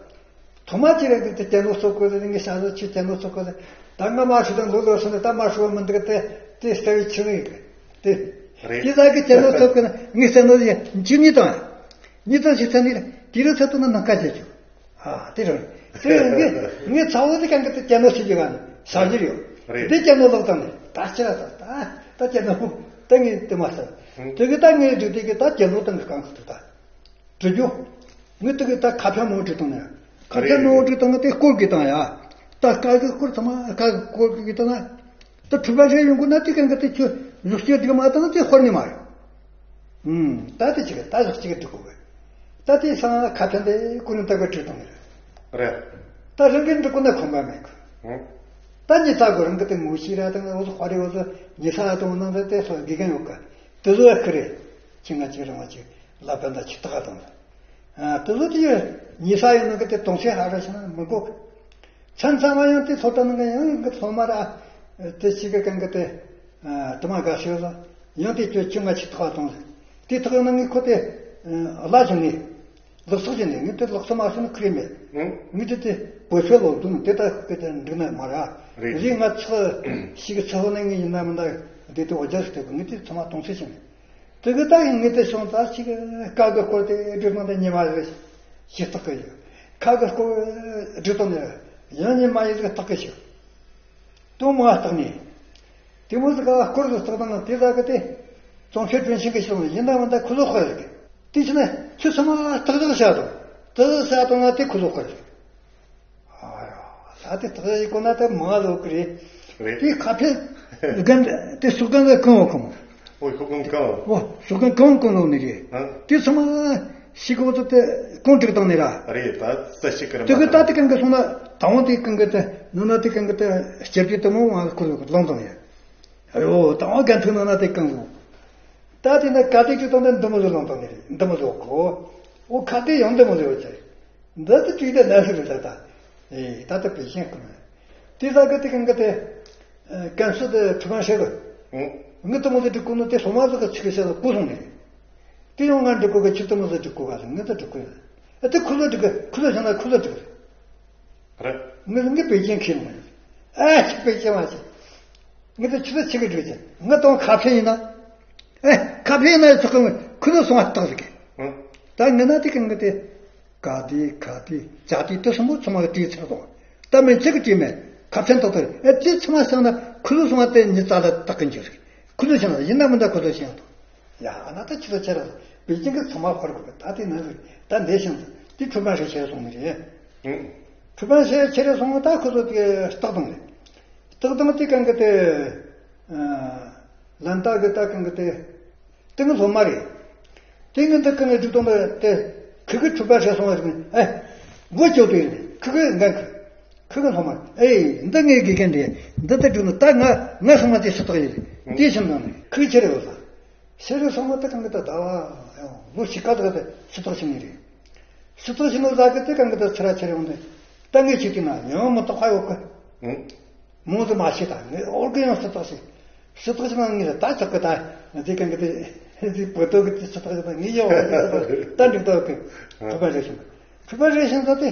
ཐོག་མ་ཅི་རེད་དེ་རྒྱ་ནོ་སོག་གོ་ཟེར། ངས་ཤ་ཟོ་ཆུ་རྒྱ་ནོ་སོག་གོ་ཟེར། ད་ང་མ་ཤོད་དང་ལོ་ལོ་སོང་ནས་ད་མ་ཤོད་མི་འདུག་དེ་དེ་ལྟ་བའི་ཆི་ཟིག་གི་དེ། རེད། དེ་ཟ་གི་རྒྱ་ནོ་སོག་གོ་ན་ངས་ཟ་ནོ་ཡ་ཅི་ནི་དང་། ཉི་ཚང་ཞིག་ཚ་ནི་དེ་རུ་ཚ་དུ་ན་ནང་ཀ་བྱེད་ཆོག་ཨ། དེ་རུ་དེ་ངས་ངས་ཚ་བོ་དེ་གང་གི་དེ་རྒྱ་ནོ་ཞིག་ཡོད་ག་ནི་ཟ་རྒྱུ་ཡོད། རེད། དེ་རྒྱ་ནོ་ལོག་དང་ནི་ད་ཅི་ར་ད་ད་ད་རྒྱ་ནོ་ད་ངས་དེ་མ་ཟ། དེ་གི་ད་ངས་དུས་དེ་གི་ད་རྒྱ་ནོ་དང་གི་གང་གི་དུ་ད་འབྲི་རྒྱུ། ངས་དེ་གི་ད་ཁ་ཕྱོགས་མང་བྲིས་བཏང་ནས་ཁ་ཕྱོགས་མང་བྲིས་བཏང་ནས་དེ་སྐོར་གི་བཏང་ཡ། ད་སྐད་གི་སྐོར་ཚང་མ་སྐད་གི་སྐོར་གི་བཏང་ན། ད་གྲུབ་པ་རེ་ཡོང་དགོས་ན་དེ་གང་གི་དེ་ཁྱོད་བཞུགས་སྐྱོད་སྒྲིག་མ་བཏང་དེ་ཧོར་ནི་མ་རེད། ཨུམ། ད་དེ་ཅིག་ད་ཟག་ཅིག་འགྲིག་གོ་གི། ད་དེ་སང་ཁ་ཕན་དེ་ཀུན་ནི་ད་ག་བྲིས་བཏང་ནི་རེད། རེད། ད་རང་གི་འགྲིག་གོ་ན་ཁོམ་པ་མེད་གི། ཨུམ། ད་ཉི་ཚ་གོ་རང་གི་དེ་ངོ་ཤེས་ར་དང་འོ་ཟོ་ཧོ་རེ་འོ་ཟོ་ཉི་ཚ་དང་ནང་དེ་དེ་སོ་དགེ་རྒན་ཡོད་གི། དེ་ཟོ་ཡ་ཁི་རེད། ཅི་ང་ཅིག་རང་བ་ཅིག་ལ་ཕན་ད་ཅི་ཏག་དང་། ཨ། དེ་ཚོ་དེ་ཉི་ས་ཡོད་ནོ་གི་དེ་གཏོང་ཤེས་ཧ་ར་ཤེ་ན་མི་དགོས། ཚན་ཚང་མ་ཡང་དེ་ཚོ་ལྟ་ནང་གི་ཡང་གི་ཚོ་མ་ར། དེ་ཞིག་གི་གང་གི་དེ། ཨ། དུ་མ་དགའ་ཤོས་ལ་ཡང་དེ་ཁྱོད་ཁྱོད་ང་ཆི་ཐོག་གཏོང་ཟེར། དེ་ཐོག་ནང་གི་ཁོ་དེ་ཨ་ལ་བྱུང་ནི། ལག་སོགས་བྱས་ནས་ངས་དེ་ལག་སོགས་མ་སོང་ནི་ཁི་རེ་མེད། ངས་དེ་དེ་བོད་ཆོས་ལོ་དུང་དེ་ལྟ་གི་དེ་འགྲིག་ན་མ་ར། རེད། རེད། ང་ཚོ་ཞིག་གི་ཚོ་ནང་གི་ཡིན་ན་མིན་ན་དེ་དེ་འོ་ཇ་ཟེར་དེ་ངས་དེ་ཚང་མ་གཏོང་ཚེ་བྱུང་ནི། དེ་གི་ད་ཡིན་ངེས་དེ་སོང་ད་ཅིག་ཁ་གི་སྐོར་དེ་སྒྲིག་ནང་དེ་ཉི་མ་རེ་ཞིག་ཐག་གི་ཡོད། ཁ་གི་སྐོར་སྒྲིག་དང་ནི་ཡང་ཉི་མ་ཡིན་ཟིག་ཐག་གི་ཞིག་དུ་མ་བཏགས་ནས། དེ་མོ་ཟིག་ག་སྐོར་ཟིག་བཏགས་དང་དེ་ཟ་གི་དེ་ཙོང་ཆེ་ཀྲུང་ཤིང་གི་ཞིག་ཡིན་ན་མིན་ད་ཁུ་ལོ་ཁོ་ཟིག་གི་དེ་ཕྱིན་ན་ཁྱོད་ཚང་མ་ཐག་ཐག་བྱ་དང་དེ་ཟིག་བྱ་དང་ན་དེ་ཁུ་ལོ་ཁོ་ཟིག་ཨ་ཡ། ད་དེ་ཐག་ཡིག་གོ་ན་ད་མ་ལོག་གི་རེད། རེད། དེ་ཁ་ཕྱེ་རྒན་དེ་ཤོག་རྒན་ལ་གང་བ་གང་། ཨོ་ཤོག་རྒན་གང་བ། ཨོ་ཤོག་རྒན་གང་གང་ལོག་ནི་རེད། ཨ། དེ་ཚང་མ་ཤི་གོ་ཚོ་དེ་གང་བསྒྲིགས་བཏང་ནི་ར། རེད། ད་ས་ཤི་ཀ་ར་དེ་གི་ད་དེ་གང་གི་སོང་ན་དང་བ་དེ་གང་གི་དེ་ནོ་ན་དེ་གང་གི་དེ་སྐྱབས་ཀྱི་དེ་མོ་མ་ཁུར་ལོང་བཏང་ཡ། ཨ་ཡོ་དང་བ་རྒན་ཐུག་ནོ་ན་དེ་གང་ལོ། ད་དེ་ན་ག་དེ་ཅི་བཏང་ན་འདི་མོ་ཟོ་ལོང་བཏང་ནི་རེད། འདི་མོ་ཟོ་གོ། ཨོ་ཁ་དེ་ཡང་འདི་མོ་ཟོ་ཡོད་ཚེ། འདི་ལྟ་བྲིས་ཏེ་ལན་ཟེར་རེད་ད། ཨེ་ད་ལྟ་བེད་ཤེས་ཁོ་ན། དེ་ཟ་གི་དེ་གང་གི་དེ། ཀན་སུ་དེ་ཁྲི་ཁང་ཤེས་གི། ཨང་། ངི་དེ་མོ་ཟིག་འབྲི་དགོས་ནོ་དེ་སློབ་མ་ཟིག་གི་ཚིག་གི་ཤེས་ལ་གོ་སོང་ནས། དེ་ཡང་ང་འབྲི་དགོས་གི་ཁྱི་དེ་མོ་ཟིག་འབྲི་དགོས་ག་ཟེར་ངི་དེ་འབྲི་དགོས་ཡ། ཨ་དེ་ཁུ་ལོ་འབྲི་གི་ཁུ་ལོ་བྱུང་ན་ཁུ་ལོ་འབྲི་གི། རེད། ངི་ངི་བེད་ཀན་ཁེལ་མ་ཡོད། ཨ་ཁྱི་བེད་ཀན་མ་བྱེད། ངི་དེ་ཁྱི་དེ་ཁྱི་གི་འབྲི་གི་ང་དང་ཁ་ཕྱེ་ཡིན་ན། ཨེ་ཁ་ཕྱེ་ཡིན་ན་ཚོགས་གི་ཁུ་ལོ་སོང་བ་རྟགས་ཟིག་གི། ཨང་། ད་ངི་ན་དེ་གི་ངི་དེ། ག་དེ་ག་དེ་ཇ་དེ་དེ་གསུམ་པོ་ཚང་མ་གི་བྲིས་ཚར་སོང་། ད་མི་གཅིག་གི་བྲིས་མེད། ཁ་ཕྱེ་ཏོག་ཏོ་ཨེ་དེ་ཚང་མ་བསགས་ན་ཁུ་ལུ་སོང་བ་དེ་ཉི་ཙག་ལ་བཏགས་ཀྱིན་འགྱུར་གི། ཁུ་ལུ་བྱུང་ན་ཡིན་ན་མིན་ན་ཁུ་ལུ་བྱུང་དང་། ཡ་ཨ་ན་ད་ཁྱི་ཚོ་ཁྱེད་རང་བེད་ཀན་གི་ཚང་མ་ཕར་དགོས་གི། ད་དེ་ན་ཟིག་ད་འདས་ཤིང་དེ་ཁྲུ་པན་ཧྲེ་ཁྱེར་སོང་ནི་རེད། ཨང་། ཁྲུ་པན་ཧྲེ་ཁྱེར་སོང་ད་ཁུ་ཚོ་དེ་རྟགས་དང་རེད། རྟགས་དང་དེ་གང་གི་དེ། ལན་ད་གི་ད་གང་གི་དེ། དེ་ངི་སློབ་མ་རེད། དེ་ངི་འདི་གི་ངི་སྒྲིག་སྟངས་དེ་ཁི་གི་གྲུ་པ་ཧྲེ་སོང་བ་ཞིག་ཨེ། མགོ་ཅོག་ཏུ་ཡིན་ཁི་གི་འགན་ཁི། ཁི་གི་སློབ་མ་ཨེ་འདི་ངའི་དགེ་རྒན་རེད། འདི་ལྟ་སྒྲིག་ནི་ད་ང་ང་སོང་བ་དེ་ཤི་ཐག་ཡིན། དེ་ཕྱིན་དང་ནི་ཁི་ཁྱེར་ཡོད་ལ། ཤི་རེ་སོང་བ་དེ་གང་གི་ད་ཟླ་བ་ལོ་ཤི་ཀ་དག་དེ་ཤི་ཐག་ཕྱིན་ནི་རེད། ཤི་ཐག་ཕྱིན་ནོ་ཟ་གི་དེ་གང་གི་ད་ཚེ་ར་ཁྱེར་ཡོང་དེ། ད་ངའི་ཆེད་དུ་ན་ཡང་མི་རྟག་པ་ཡོད་གི། མོ་ཟི་མ་ཤི་ད་ངས་ཨོར་གི་ཡང་སི་ཏོག་ཤི། སི་ཏོག་ཤི་ན་ངས་ད་ཆོག་གི་ད་ང་ཚེ་གང་གི་དེ་ཟི་བོ་ཏོ་གི་དེ་སི་ཏོག་ཤི་ད་ངས་ཡོ་ད་འགྲིག་ཏོག་གི་ཁྲུ་པ་རེ་ཤིང་ཁྲུ་པ་རེ་ཤིང་ད་དེ་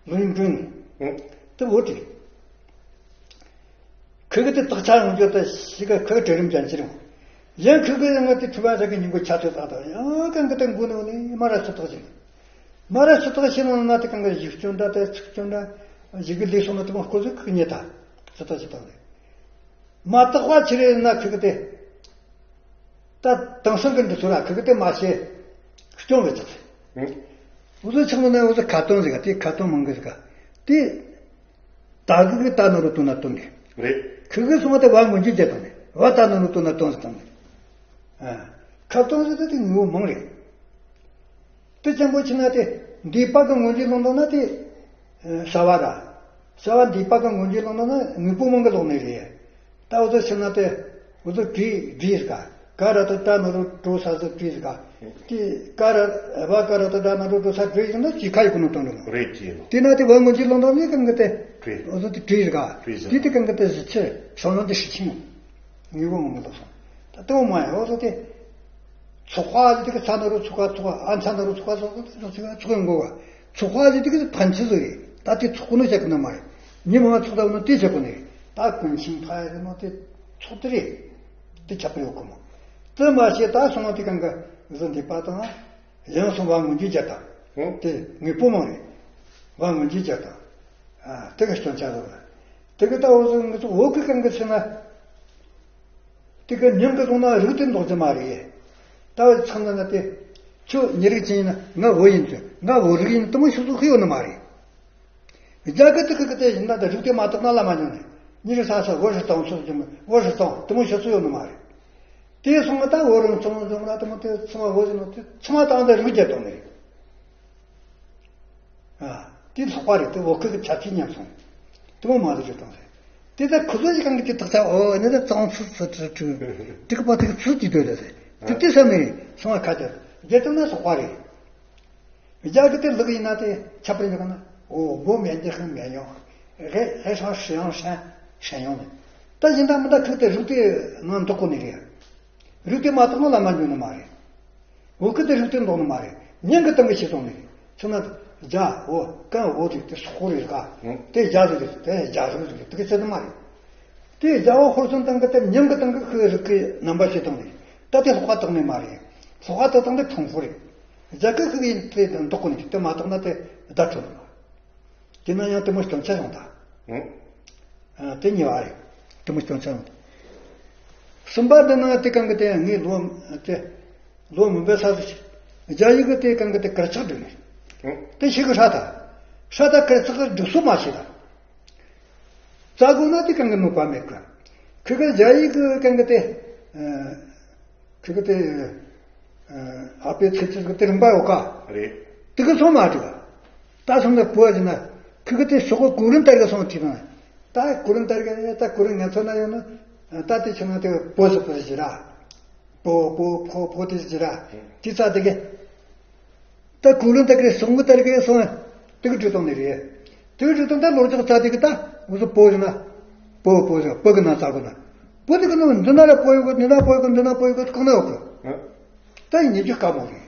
ལུང་ཀྲུང་དེ་བོ་དེ་ཁི་གི་དེ་སྟག་ཆ་ཡོང་རྒྱུ་ད་ཤི་ག་ཁི་གྲལ་རིམ་ཅན་ཅི་རུང་ཡང་ཁི་གི་ཡང་ང་དེ་ཁྲུ་པ་རེ་གི་ཉིན་གུ་ཆ་ཚོད་ད་ད་ཡང་གང་གི་དེ་མགོ་ནས་ནས་མ་ར་སི་ཏོག་ཤི། མ་ར་སུ་དག་ཤེས་ན་ན་དེ་གང་གི་ཡིག་སྐྱོན་འདྲ་དེ་ཚིག་སྐྱོན་འདྲ་ཡི་གེ་ལས་སོང་ན་དེ་མ་ཁོ་ཚོས་ཁུག་ཉེ་ད་སུ་དག་ཅི་དང་ནི། མ་དག་པ་ཆི་རེད་ན་ཁུག་དེ། ད་དེང་སང་གི་འདི་ཚོ་ལ་ཁུག་དེ་མ་ཤེས། སྐྱོན་བས་ཚགས། འུ་ཚོ་ཆགས་ན་ན་འུ་ཚོ་ཁ་ཏོན་ཟིག་ག་དེ་ཁ་ཏོན་མང་གི་ཟིག་ག་དེ། ད་གི་གི་ད་ནོ་རུ་དོན་ན་དོན་གི། རེད། ཁུ་གི་སོང་བ་དེ་བ་མགོ་མཇུག་རྒྱབ་དང་ནི་བ་ད་ནོ་རུ་དོན་ན་དོན་ཟིག་དང་ནི། ཨ། ཁ་ཏོན་ཟིག་དེ་དེ་ངོ་བོ་མང་རེད། དེ་ཅན་པོ་ཆི་ན་དེ་འདི་པ་གི་མགོ་མཇུག་ལོང་དོན་ན་དེ། ཨ། བྱ་བ་ར། བྱ་བ་འདི་པ་གི་མགོ་མཇུག་ལོང་དོན་ན་དངོས་པོ་མང་གི་ལོག་ནི་རེད། ད་འུ་ཚོ་ཕྱིར་ན་དེ། འུ་ཚོ་བྲིས་བྲིས་ཟིག་ག་ག་ར་ཏ་ཏ་ན་རོ་ཏྲོ་ས་ཟིག་བྲིས་ཟིག་ག་དེ་ག་ར་བ་ག་ར་ཏ་ཏ་ན་རོ་ཏྲོ་ས་བྲིས་ཟིག་ན་ཅི་ཁ་ཡི་ཀུ་ནོ་ཏོ་ནོ། རེད་ཅི་ནོ། དེ་ན་དེ་བ་ངོ་ཅི་ལོང་ཏོ་ནི་གང་གི་དེ། བྲིས། འུ་ཚོ་དེ་བྲིས་ཟིག་ག་བྲིས་ཟིག་དེ་དེ་གང་གི་དེ་ཟི་ཚེ་ཤོ་ལོ་འདི་ཧྲི་ཆིང་། ངི་བོ་ངོ་མི་ལོག་སོང་། ད་ཏོ་མ་ཡ་འུ་ཚོ་དེ། ཚོགས་པ་ཟིག་དེ་གི་ཚ་ན་རོ་ཚོགས་པ་ཚོགས་པ་ཨ་ཚ་ན་རོ་ཚོགས་པ་ཚོགས་པ་ཚོགས་པ་ཚོགས་པ་ཡོང་གོ་བ། ཚོགས་པ་ཟིག་དེ་གི་ཕན་ཆི་ཟིག་རེད། ད་དེ་ཚོགས་ཀུ་ནོ་བྱ་གི་ནོ་མ་རེད། ཉི་མ་ཚོགས་ད་ནོ་དེ་བྱ་གོ་ནི་རེད། ད་ཀུན་ཤིང་ཕ་ཡ་རེད་ནོ་དེ་ཚོགས་དེ་རེད། དེ་ཁྱབ་པར་ཡོད་གོ་མོ། དེ་མ་བྱས་ད་སོང་བ་དེ་གང་ག་བཟོ་འདི་པ་དང་། ཡང་སོང་བ་ངོ་འཇིག་རྒྱག་དང་། ཧུང་། དེ་དངོས་པོ་མང་རེད། བ་ངོ་འཇིག་རྒྱག་དང་། ཨ། དེ་ག་སྐྱོན་ཆ་རོ་ར། དེ་ག་ད་འོ་ཟོ་ངི་ཚོ་འོ་གི་གང་གི་ཚེ་ན། དེ་ག་ཉམས་གི་སོང་ན་རིགས་དེ་འདོགས་རྒྱུ་མ་རེད། ད་བ་ཚང་ན་ན་དེ། ཁྱོད་མི་རིགས་ཅན་ཡིན་ན་ང་བོད་ཡིན་ཚོད་ང་བོད་རིགས་ཡིན་དུ་མ་ཤུགས་སུ་ཁུ་ཡོད་ནི་མ་རེད། རྒྱ་གི་དེ་གི་གི་དེ་ཡིན་ན་ད་རིགས་དེ་མ་དག་ན་ལ་མ་ཉོ་ནས་མི་རིགས་ས་ས་བོད་རིགས་དང་ཚོ་ཀྱི་བོད་རིགས་དང་དུ་མ་ཤུགས་སུ་ཡོད་ནི་མ་རེད། དེ་སོང་ང་ད་བོད་རང་ཚོང་འཛོམས་ལ་དུ་མ་དེ་ཚང་མ་བོད་ཡིན་ནོ་དེ་ཚང་མ་དང་དེ་རིགས་རྒྱ་དོ་ནི་རེད། ཨ། དེ་ལྷག་པ་རེད་དེ་བོད་སྐད་ཀྱི་ཆ་ཚིག་ཉམས་སོང་། དེ་མོ་མ་རེད་རེད་དང་རེད། དེ་ལྟར་ཁོ་ཚོ་ཞིག་གང་གི་དེ་དག་ཆ་འོ་ནི་ད་གཙང་ཚུལ་ཚུལ་ཚུལ་ཚུལ་དྲུག་པ་དེ་གི་ཚུལ་དེ་དོད་ལ་རེད་དེ་དེ་བསམ་ནས་སོང་བ་ཁ་དེ་རྒྱལ་དུ་ན་ལྷག་པ་རེད། རྒྱ་གི་དེ་ལུགས་ཡིན་ན་དེ་ཁྱབ་པར་འཇོག་ན་འོ་བོད་མེད་འདི་ཧང་མེད་ཡོང་ཧེ་ཧེ་ཧང་ཧྲི་ཡང་ཧྲན་ཧྲན་ཡོང་ནས་ད་ཡིན་ད་མི་ད་ཁུག་དེ་རིགས་དེ་ནང་འདུག་གོ་ནི་རེད། རིགས་དེ་མ་གཏོགས་ན་ལ་མ་འཇུག་ནི་མ་རེད། འོ་ཁུ་དེ་རིགས་དེ་འདོགས་ནི་མ་རེད། ཉིན་གི་སྟེང་གི་ཤེས་སོང་ནི་རེད། ཚུལ་ན་རྒྱ་འོ་ཀན་འོ་རིགས་དེ་སོག་པོ་རིགས་ག་དེ་རྒྱ་རིགས་རེད་དེ་རྒྱ་རིགས་རིགས་དེ་གི་ཚད་ནི་མ་རེད། དེ་རྒྱ་འོ་ཧོར་སོང་སྟེང་གི་དེ་ཉིན་གི་སྟེང་གི་ཁུ་རིགས་ཀྱི་རྣམ་པ་ཤེས་སོང་ནི་རེད། ད་དེ་ལྷག་པ་བཏང་ནི་མ་རེད། ལྷག་པ་དེ་བཏང་དེ་ཁྲུང་ཧྥུ་རེད། རྒྱ་གི་ཁུ་ཡིན་དེ་འདོགས་གོ་ནི་རེད་དེ་མ་བཏང་ན་དེ་བརྡ་འཕྲོད་ནི་མ་རེད། དེ་ན་ཡང་དེ་མོ་སྐྱོན་ཆ་ཡོང་ད། ཨ། དེ་གཉིས་པ་རེད། དེ་མོ་སྐྱོན་ཆ་ཡོང་ད། གསུམ་པ་འདི་ན་དེ་གང་གི་དེ་ངའི་ལོ་དེ་ལོ་མུན་པའི་ས་སུ་ཞིག་རྒྱ་ཡིག་གི་དེ་གང་གི་དེ་དཀར་ཆག་སྒྲིག་ནས་དེ་ཤི་གི་ཧྲ་ད་ཧྲ་ད་དཀར་ཆག་གི་སྒྲིག་སྲོལ་མ་ཤེས་ད། རྩ་དགོས་ན་དེ་གང་གི་ནུས་པ་མེད་གི། ཁི་གི་རྒྱ་ཡིག་གི་གང་གི་དེ། ཁི་གི་དེ། ཨ་པའི་ཚེ་ཚེ་གི་དེ་རིམ་པ་ཡོད་ཀ། རེད། དེ་གི་སོང་མ་བྲིས་པ། ད་སོང་ནས་བོད་ཟེར་ན། ཁི་གི་དེ་ཤོག་གུ་གུ་རུ་ཏར་གི་སོང་བྲིས་དང་། ད་གུ་རུ་ཏར་གི་ད་གུ་རུ་ངན་ཚོ་ན་ཡོད་ན། ད་དེ་ཆུ་ན་དེ་བོད་ཟེར་བོད་ཟེར་ར། བོད་བོད་བོད་བོད་དེ་ཟེར་ར། དེ་ཚ་དེ་གི། ད་གུ་ལུན་ད་གི་སོང་གི་ད་གི་སོང་། དེ་གི་འགྲོ་སྟངས་ནི་རེད། དེ་གི་འགྲོ་སྟངས་ད་ལོ་རྒྱག་ཚ་དེ་གི་ད་འུ་ཚོ་བོད་ཟེར་ན། བོད་བོད་ཟེར་བོད་གི་ན་ཚ་གི་ན། བོད་དེ་གི་ན་འདི་ན་ལ་བོད་ཡོད་གི་འདི་ན་བོད་ཡོད་གི་འདི་ན་བོད་ཡོད་གི་གང་ན་ཡོད་གི། ད་ཡིན་རྒྱུ་དཀའ་མོ་རེད།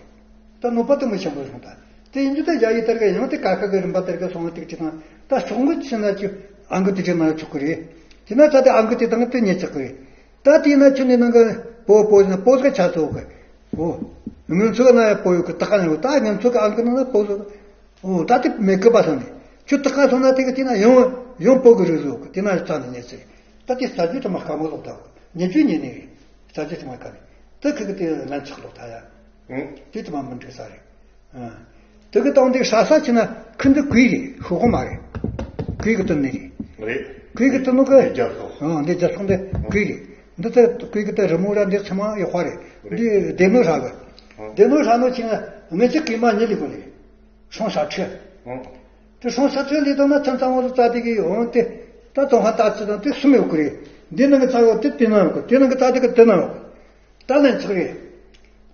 ད་ནོར་བ་དེ་མི་ཆེན་པོ་རེད་ད། དེ་ཡིན་རྒྱུ་ད་རྒྱ་ཡིག་ལྟར་གི་ཡང་དེ་ཀ་ཁ་གི་རིམ་པ་ལྟར་གི་སོང་བ་དེ་གི་ཅི་དང་ད་སོང་གི་ཕྱིན་ན་ཅི་ཨང་གི་དེ་ཅི་ན་ཆོག་གི་རེད། དེ་ན་ཚ་དེ་ཨང་གི་དེ་དང་དེ་ཉེ་ཆག་གི་རེད། ད་དེ་ན་ཁྱོད་ནི་ནང་གི་བོད་བོད་ཟེར་ན་བོད་ཟེར་གི་ཆ་ཚོགས་གི། ཨོ། ང་ཚོ་གི་ན་ཡང་བོད་ཡོད་གི་ད་ག་ཡོད་ད་ང་ཚོ་གི་ཨང་གི་ནང་ན་བོད་ཟེར་གི། ཨོ་ད་དེ་མེད་གི་པ་སོང་ནི། ཁྱོད་ད་ག་སོང་ན་དེ་གི་དེ་ན་ཡང་ཡང་བོད་གི་རིགས་ཟེར་གི་དེ་ན་རྩ་ནས་ཉེ་ཚེ། ད་དེ་ས་རྒྱུ་དུ་མ་དཀའ་མོ་ལོག་ད་གི་ཉེ་རྒྱུ་ཉེ་ནི་རེད། ས་རྒྱུ་དུ་མ་དཀའ་ནི། ད་ཁི་གི་དེ་ལན་ཆགས་ལོག་ད་ཡ། དེ་དུ་མ་མི་འགྲིག་ས་རེད། དེ་གི་སྟེང་དེ་ཧྲ་ས་ཆེ་ན་ཁུ་འདི་གུས་རེད་ཤོག་གོ་མ་རེད། གུས་གི་དོན་ནི་རེད། རེད། གུས་གི་དོན་ནོ་གི། དེ་རྒྱ་ཁོ། ཨང་འདི་རྒྱ་ཁོ་འདི་གུས་རེད། འདི་ཚེ་གུས་གི་དེ་རི་མོ་ར་འདི་ཚང་མ་ཡོད་ཁ་རེད། འདི་སྡེ་སྣོད་ཧྲ་གི། སྡེ་སྣོད་ཧྲ་ནོ་ཆེ་ན་ངེད་ཚོ་གུས་མ་ཉིད་ལི་གོ་ནི་རེད། སྲོང་ས་ཁྲི། དེ་སྲོང་ས་ཁྲི་ལི་དང་ན་ཚན་ཚང་བ་ལ་རྩ་དེ་གི་ཡོང་དེ། ད་ཙོང་ཧ་ད་ཅི་དང་དེ་གསུམ་ཡོད་གི་རེད། འདི་ནང་གི་རྩ་ཡོད་དེ་དེ་ན་ཡོད་གི་དེ་ནང་གི་རྩ་དེ་གི་དེ་ན་ཡོད་གི། ད་ལན་ཆགས་རེད།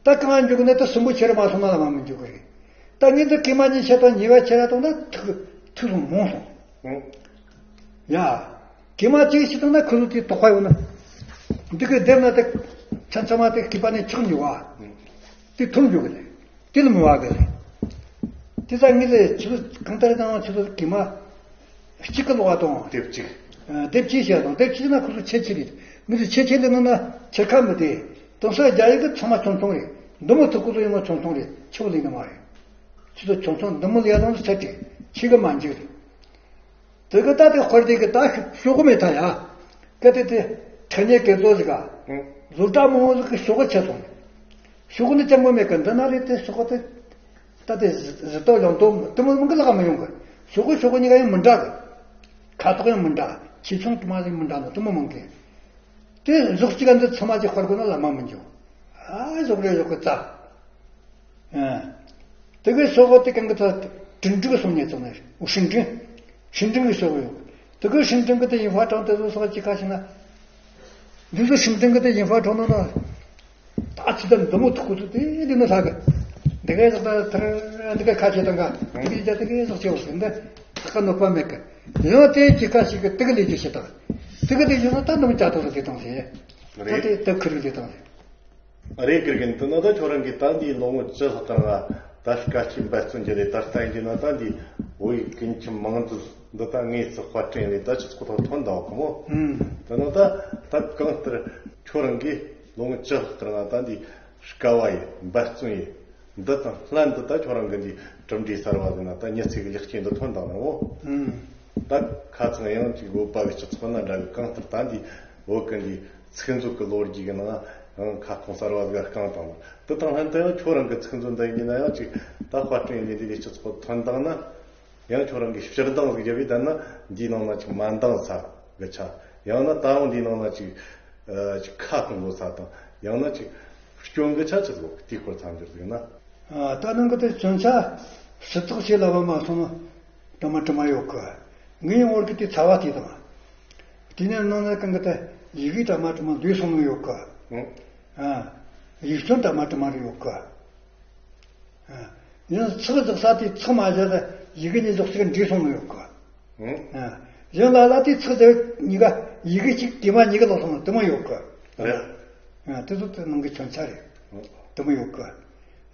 ད་གང་འཇུག་ནས་ད་སུན་པོ་ཁྱེར་མ་སོང་ན་ལ་མ་མི་འཇུག་གི་རེད། ད་ངས་འདི་གི་མ་གཉིས་ཆེ་དང་ཉེ་བ་ཁྱེར་དང་ད་ཐུག་ཐུག་སོང་མོང་སོང་། ཡ། གི་མ་གཅིག་ཞིག་དང་ན་ཁུ་ལུ་དེ་དོགས་པ་ཡོད་ན། འདི་གི་སྡེབ་ན་དེ་ཚན་ཚན་མ་དེ་གི་པ་ནས་ཆགས་འཇུག་བ། དེ་ཐུམ་འཇུག་གི་རེད། དེ་ལ་མི་བ་གི་རེད། དེ་ཚ་ངས་ལས་ཆུ་གང་ལྟར་དང་ཆུ་གི་མ། གཅིག་གི་ལོག་བ་དང་། དེབ་གཅིག་ཨ། དེབ་གཅིག་བཤད་དང་དེབ་གཅིག་ན་ཁོ་ཚོ་ཆེ་ཆེ་རེད། མི་ཚོ་ཆེ་ཆེ་ལས་ནོ་ན་ཆེ་ཁ་མི་དེ། དེང་སང་རྒྱ་ཡིག་གི་ཚང་མ་ཆུང་ཆུང་རེད། འདི་མོ་ཐུག་ཁོ་ཚོ་ཡིན་ནོ་ཆུང་ཆུང་རེད་ཆེ་བོ་ལས་ནི་མ་རེད། ཁྱེད་ཚོ་ཆུང་ཆུང་འདི་མོ་ལས་ལངས་ཚད་ཀྱི་ཁྱེད་ཀྱི་མ་འཇིག་རེད། དེ་གི་ད་དེ་དཔེར་དེ་གི་ད་ཤོག་གུ་མེད་ད་ཡ། གལ་ཏེ་དེ་ཁྲ་ཉེ་གེ་ཚོ་ཟིག་ག་བཟོ་གྲྭ་མང་བོ་ཟིག་གི་ཤོག་གུ་ཆད་སོང་། ཤོག་གུ་འདི་ཅང་མོ་མེད་གི། འདི་ན་རེད། དེ་ཤོག་གུ་དེ་ད་དེ་གཟི་ཏོག་ལྗང་ཏོག་དེ་མོ་མང་གི་ལག་མི་ཡོང་གི། ཤོག་གུ་ཤོག་གུ་གཉིས་ཀ་ཡང་མི་འདྲ་གི། ཁ་དོག་ཡང་མི་འདྲ། ཆེ་ཆུང་དུ་མ་ཟིག་མི་འདྲ་ནོ་དེ་མོ་མང་གི། དེ་གཟུགས་གཅིག་ག་འདི་ཚང་མ་གཅིག་དཔར་དགོས་ན་ལ་མ་མི་འཇོག་ཨ་གཟུགས་རེ་གཟུགས་གི་རྩ། ཨ། དེ་གི་ཤོག་གུ་དེ་གང་གི་ཚ་ཀྲིན་ཀྲིན་གི་སོང་ཉེ་ཚང་ནས་ཧྲིན་ཀྲིན། ཧྲིན་ཀྲིན་གི་ཤོག་གུ་ཡོད། དེ་གི་ཧྲིན་ཀྲིན་གི་དེ་ཡིན་ཧྥ་ཀྲང་དེ་ཚོ་སོགས་ཅི་ཁ་ཤི་ན། འདི་ཚོ་ཧྲིན་ཀྲིན་གི་དེ་ཡིན་ཧྥ་ཀྲང་ནོ་ན། ད་ཅི་ད་འདི་མོ་ཐུག་གི་ཚོ་དེ་འདི་ནི་ལྷ་གི། འདི་གའི་ཟག་ད་ཐར་འདི་གའི་ཁ་ཆེ་དང་ག་འདི་གའི་རྒྱ་དེ་གའི་ཟག་ཆེ་བ་ཟིན་ད་ཐག་ག་ནོ་པ་མེད་གི། ཡང་དེ་ཅི་ཁ་ཤི་གི་དེ་གི་ལས་ཀྱི་ཤི་དང་། དེ་གི་དེ་ཡོད་ན་ད་འདི་མོ་ཅ་ཐོ་ཟ་དེ་དང་ཟེ། ད་རེད། དེ་ད་ཁུ་རི་དེ་དང་ཟེ། རེད་དགེ་རྒན། དེ་ན་ད་ཁྱོད་རང་གིས་ད་འདིའི་ལོ་ངོ་བཅུ་ལྷག་གི་རིང་ད་དཀའ་སྤྱད་འབད་བརྩོན་བརྒྱབ་ལས་ད་ལྟ་ཡིན་གྱི་ན་ད་འདི་བོད་ཡིག་ཀུན་ཁྱབ་མིང་འདོགས་འདི་ད་དངོས་སུ་དཔར་སྐྲུན་ལས་ད་ཆུ་ཚོད་ཐོག་ཐོན་འདུག་གི་མོ། ཨུམ། དེ་ན་ད་ད་གང་ལྟར་ཁྱོད་རང་གིས་ལོ་ངོ་བཅུ་ལྷག་གི་རིང་ད་འདི་དཀའ་བ་ཡི་འབད་བརྩོན་ཡི་འདི་དང་ལྷན་དུ་ད་ཁྱོད་རང་གི་འདི་གྲུབ་འབྲས་གསར་བ་ཟིག་ན་ད་མྱི་ཚེ་གི་ལེགས་སྐྱེས་འདི་ཐོན་འདུག་ན་མོ། ཨུམ། ད་ཁ་ཚང་ཡང་ཅིག་བོད་པ་གི་སྤྱི་ཚོགས་ན་འདྲ་གི། གང་ལྟར་ད་འདི་བོད་གི་འདི་ཚིག་མཛོད་ཀྱི་ལོ་རྒྱུས་ཀྱི་ནང་ཡང་ཁ་སྐོང་གསར་བ་ཟིག་བསྐངས་བཏང་ནོ། དེ་དང་ལྷན་དུ་ཡང་ཁྱོད་རང་གི་ཚིག་མཛོད་འདི་ཡིན་ན་ཡང་ཅིག་ད་དཔར་སྐྲུན་ལས་འདི་གི་སྤྱི་ཚོགས་ཐོན་བཏང་ན། ཡང་ཁྱོད་རང་གི་སྤྱིར་བཏང་ཟིག་བརྒྱབ་པས་ད་ན་འདིའི་ནང་ན་ཅིག་མ་འདང་ས་གི་ཆ། ཡང་ན་ད་རུང་འདིའི་ནང་ན་ཅིག་ཨ་ཅིག་ཁ་སྐོང་དགོས་ས་དང་། ཡང་ན་ཅིག་སྐྱོན་གི་ཆ་ཅི་ཟིག་དེའི་སྐོར་མཚམས་སྦྱོར་ཟིག་ན། ཨ། ད་ནང་གི་དེ་སྐྱོན་ཆ་ཞིབ་ཚགས་བྱས་ལབ་པ་མ་སོང་ན་དྲི་མ་དྲི་མ་ཡོད་གི། ངའི་ངོར་གི་དེ་ཚ་བ་དེ་དང་། དེ་ནས་ནང་ན་གང་གི་དེ་ཡི་གེ་དྲི་མ་དྲི་མ་འདུས་སོང་ནི་ཡོད་གི། ཨང་། ཨ། ཡིག་སྐྱོན་དྲི་མ་དྲི་མ་རེ་ཡོད་གི། ཨ། ཡང་ཚིག་རྫོགས་ས་དེ་ཚིག་མ་བཞག་ད་ཡི་གེ་གཉིས་རྫོགས་ཚིག་འདྲེས་སོང་ནི་ཡོད་གི། ཨང་། ཨ། ཡང་ལ་ལ་དེ་ཚིག་དེ་གཉིས་ཀ་ཡི་གེ་གཅིག་དྲི་མ་གཉིས་ཀ་ལོག་སོང་ནི་དེ་མོ་ཡོད་གི། རེད། ཨ། དེ་ཚོ་དེ་ནང་གི་སྐྱོན་ཆ་རེད། ཨང་། དེ་མོ་ཡོད་གི།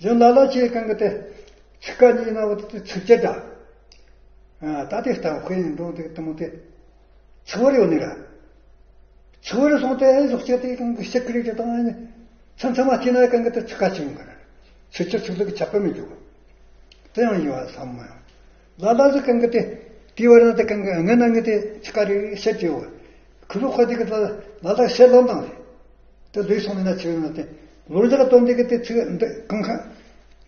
ཡང་ལ་ལ་ཆེ་གང་གི་དེ་ཚིག་ཀ་གཉིས་ན་བ་དེ་ཚིག་བཅད་ད། ཨ། ད་དེ་ལྟ་དཔེ་ཡིན་འགྲོ་དེ་དེ་མོ་དེ། ཚིག་བར་ཡོད་ནི་ར། ཚིག་བར་སོང་སྟེ་ཨེ་ཟོག་ཅིག་དེ་གང་གི་ཤེས་ཀི་རེད་ཀྱི་དང་། མཚམས་མཚམས་མ་བལྟས་ན་གང་གི་དེ་ཚིག་ཁ་ཅིག་ཡོང་གི་ར། ཚིག་སྤྱི་ཚིག་ལུགས་ཀྱི་ཁྱབ་པ་མི་འཇུག་དེ་ཡང་ཡོད་བསམ་མ་ཡོང་། ལ་ལ་ཟིག་གང་གི་དེ་དེའི་བར་ན་དེ་གང་གི་ངན་ན་ངི་དེ་ཚིག་ཁ་རེ་བཤད་ཀྱི་ཡོད། ཁུ་ལུ་ཁོ་དེ་གི་ལ་ལ་ལ་བཤད་ལོང་དང་རེད། དེ་ལུས་སོང་ནས་ན་ཆེ་བས་ན་དེ་ལོ་རྒྱག་སྟོན་དེ་གི་དེ་ཚིག་འདི་གང་ཁ།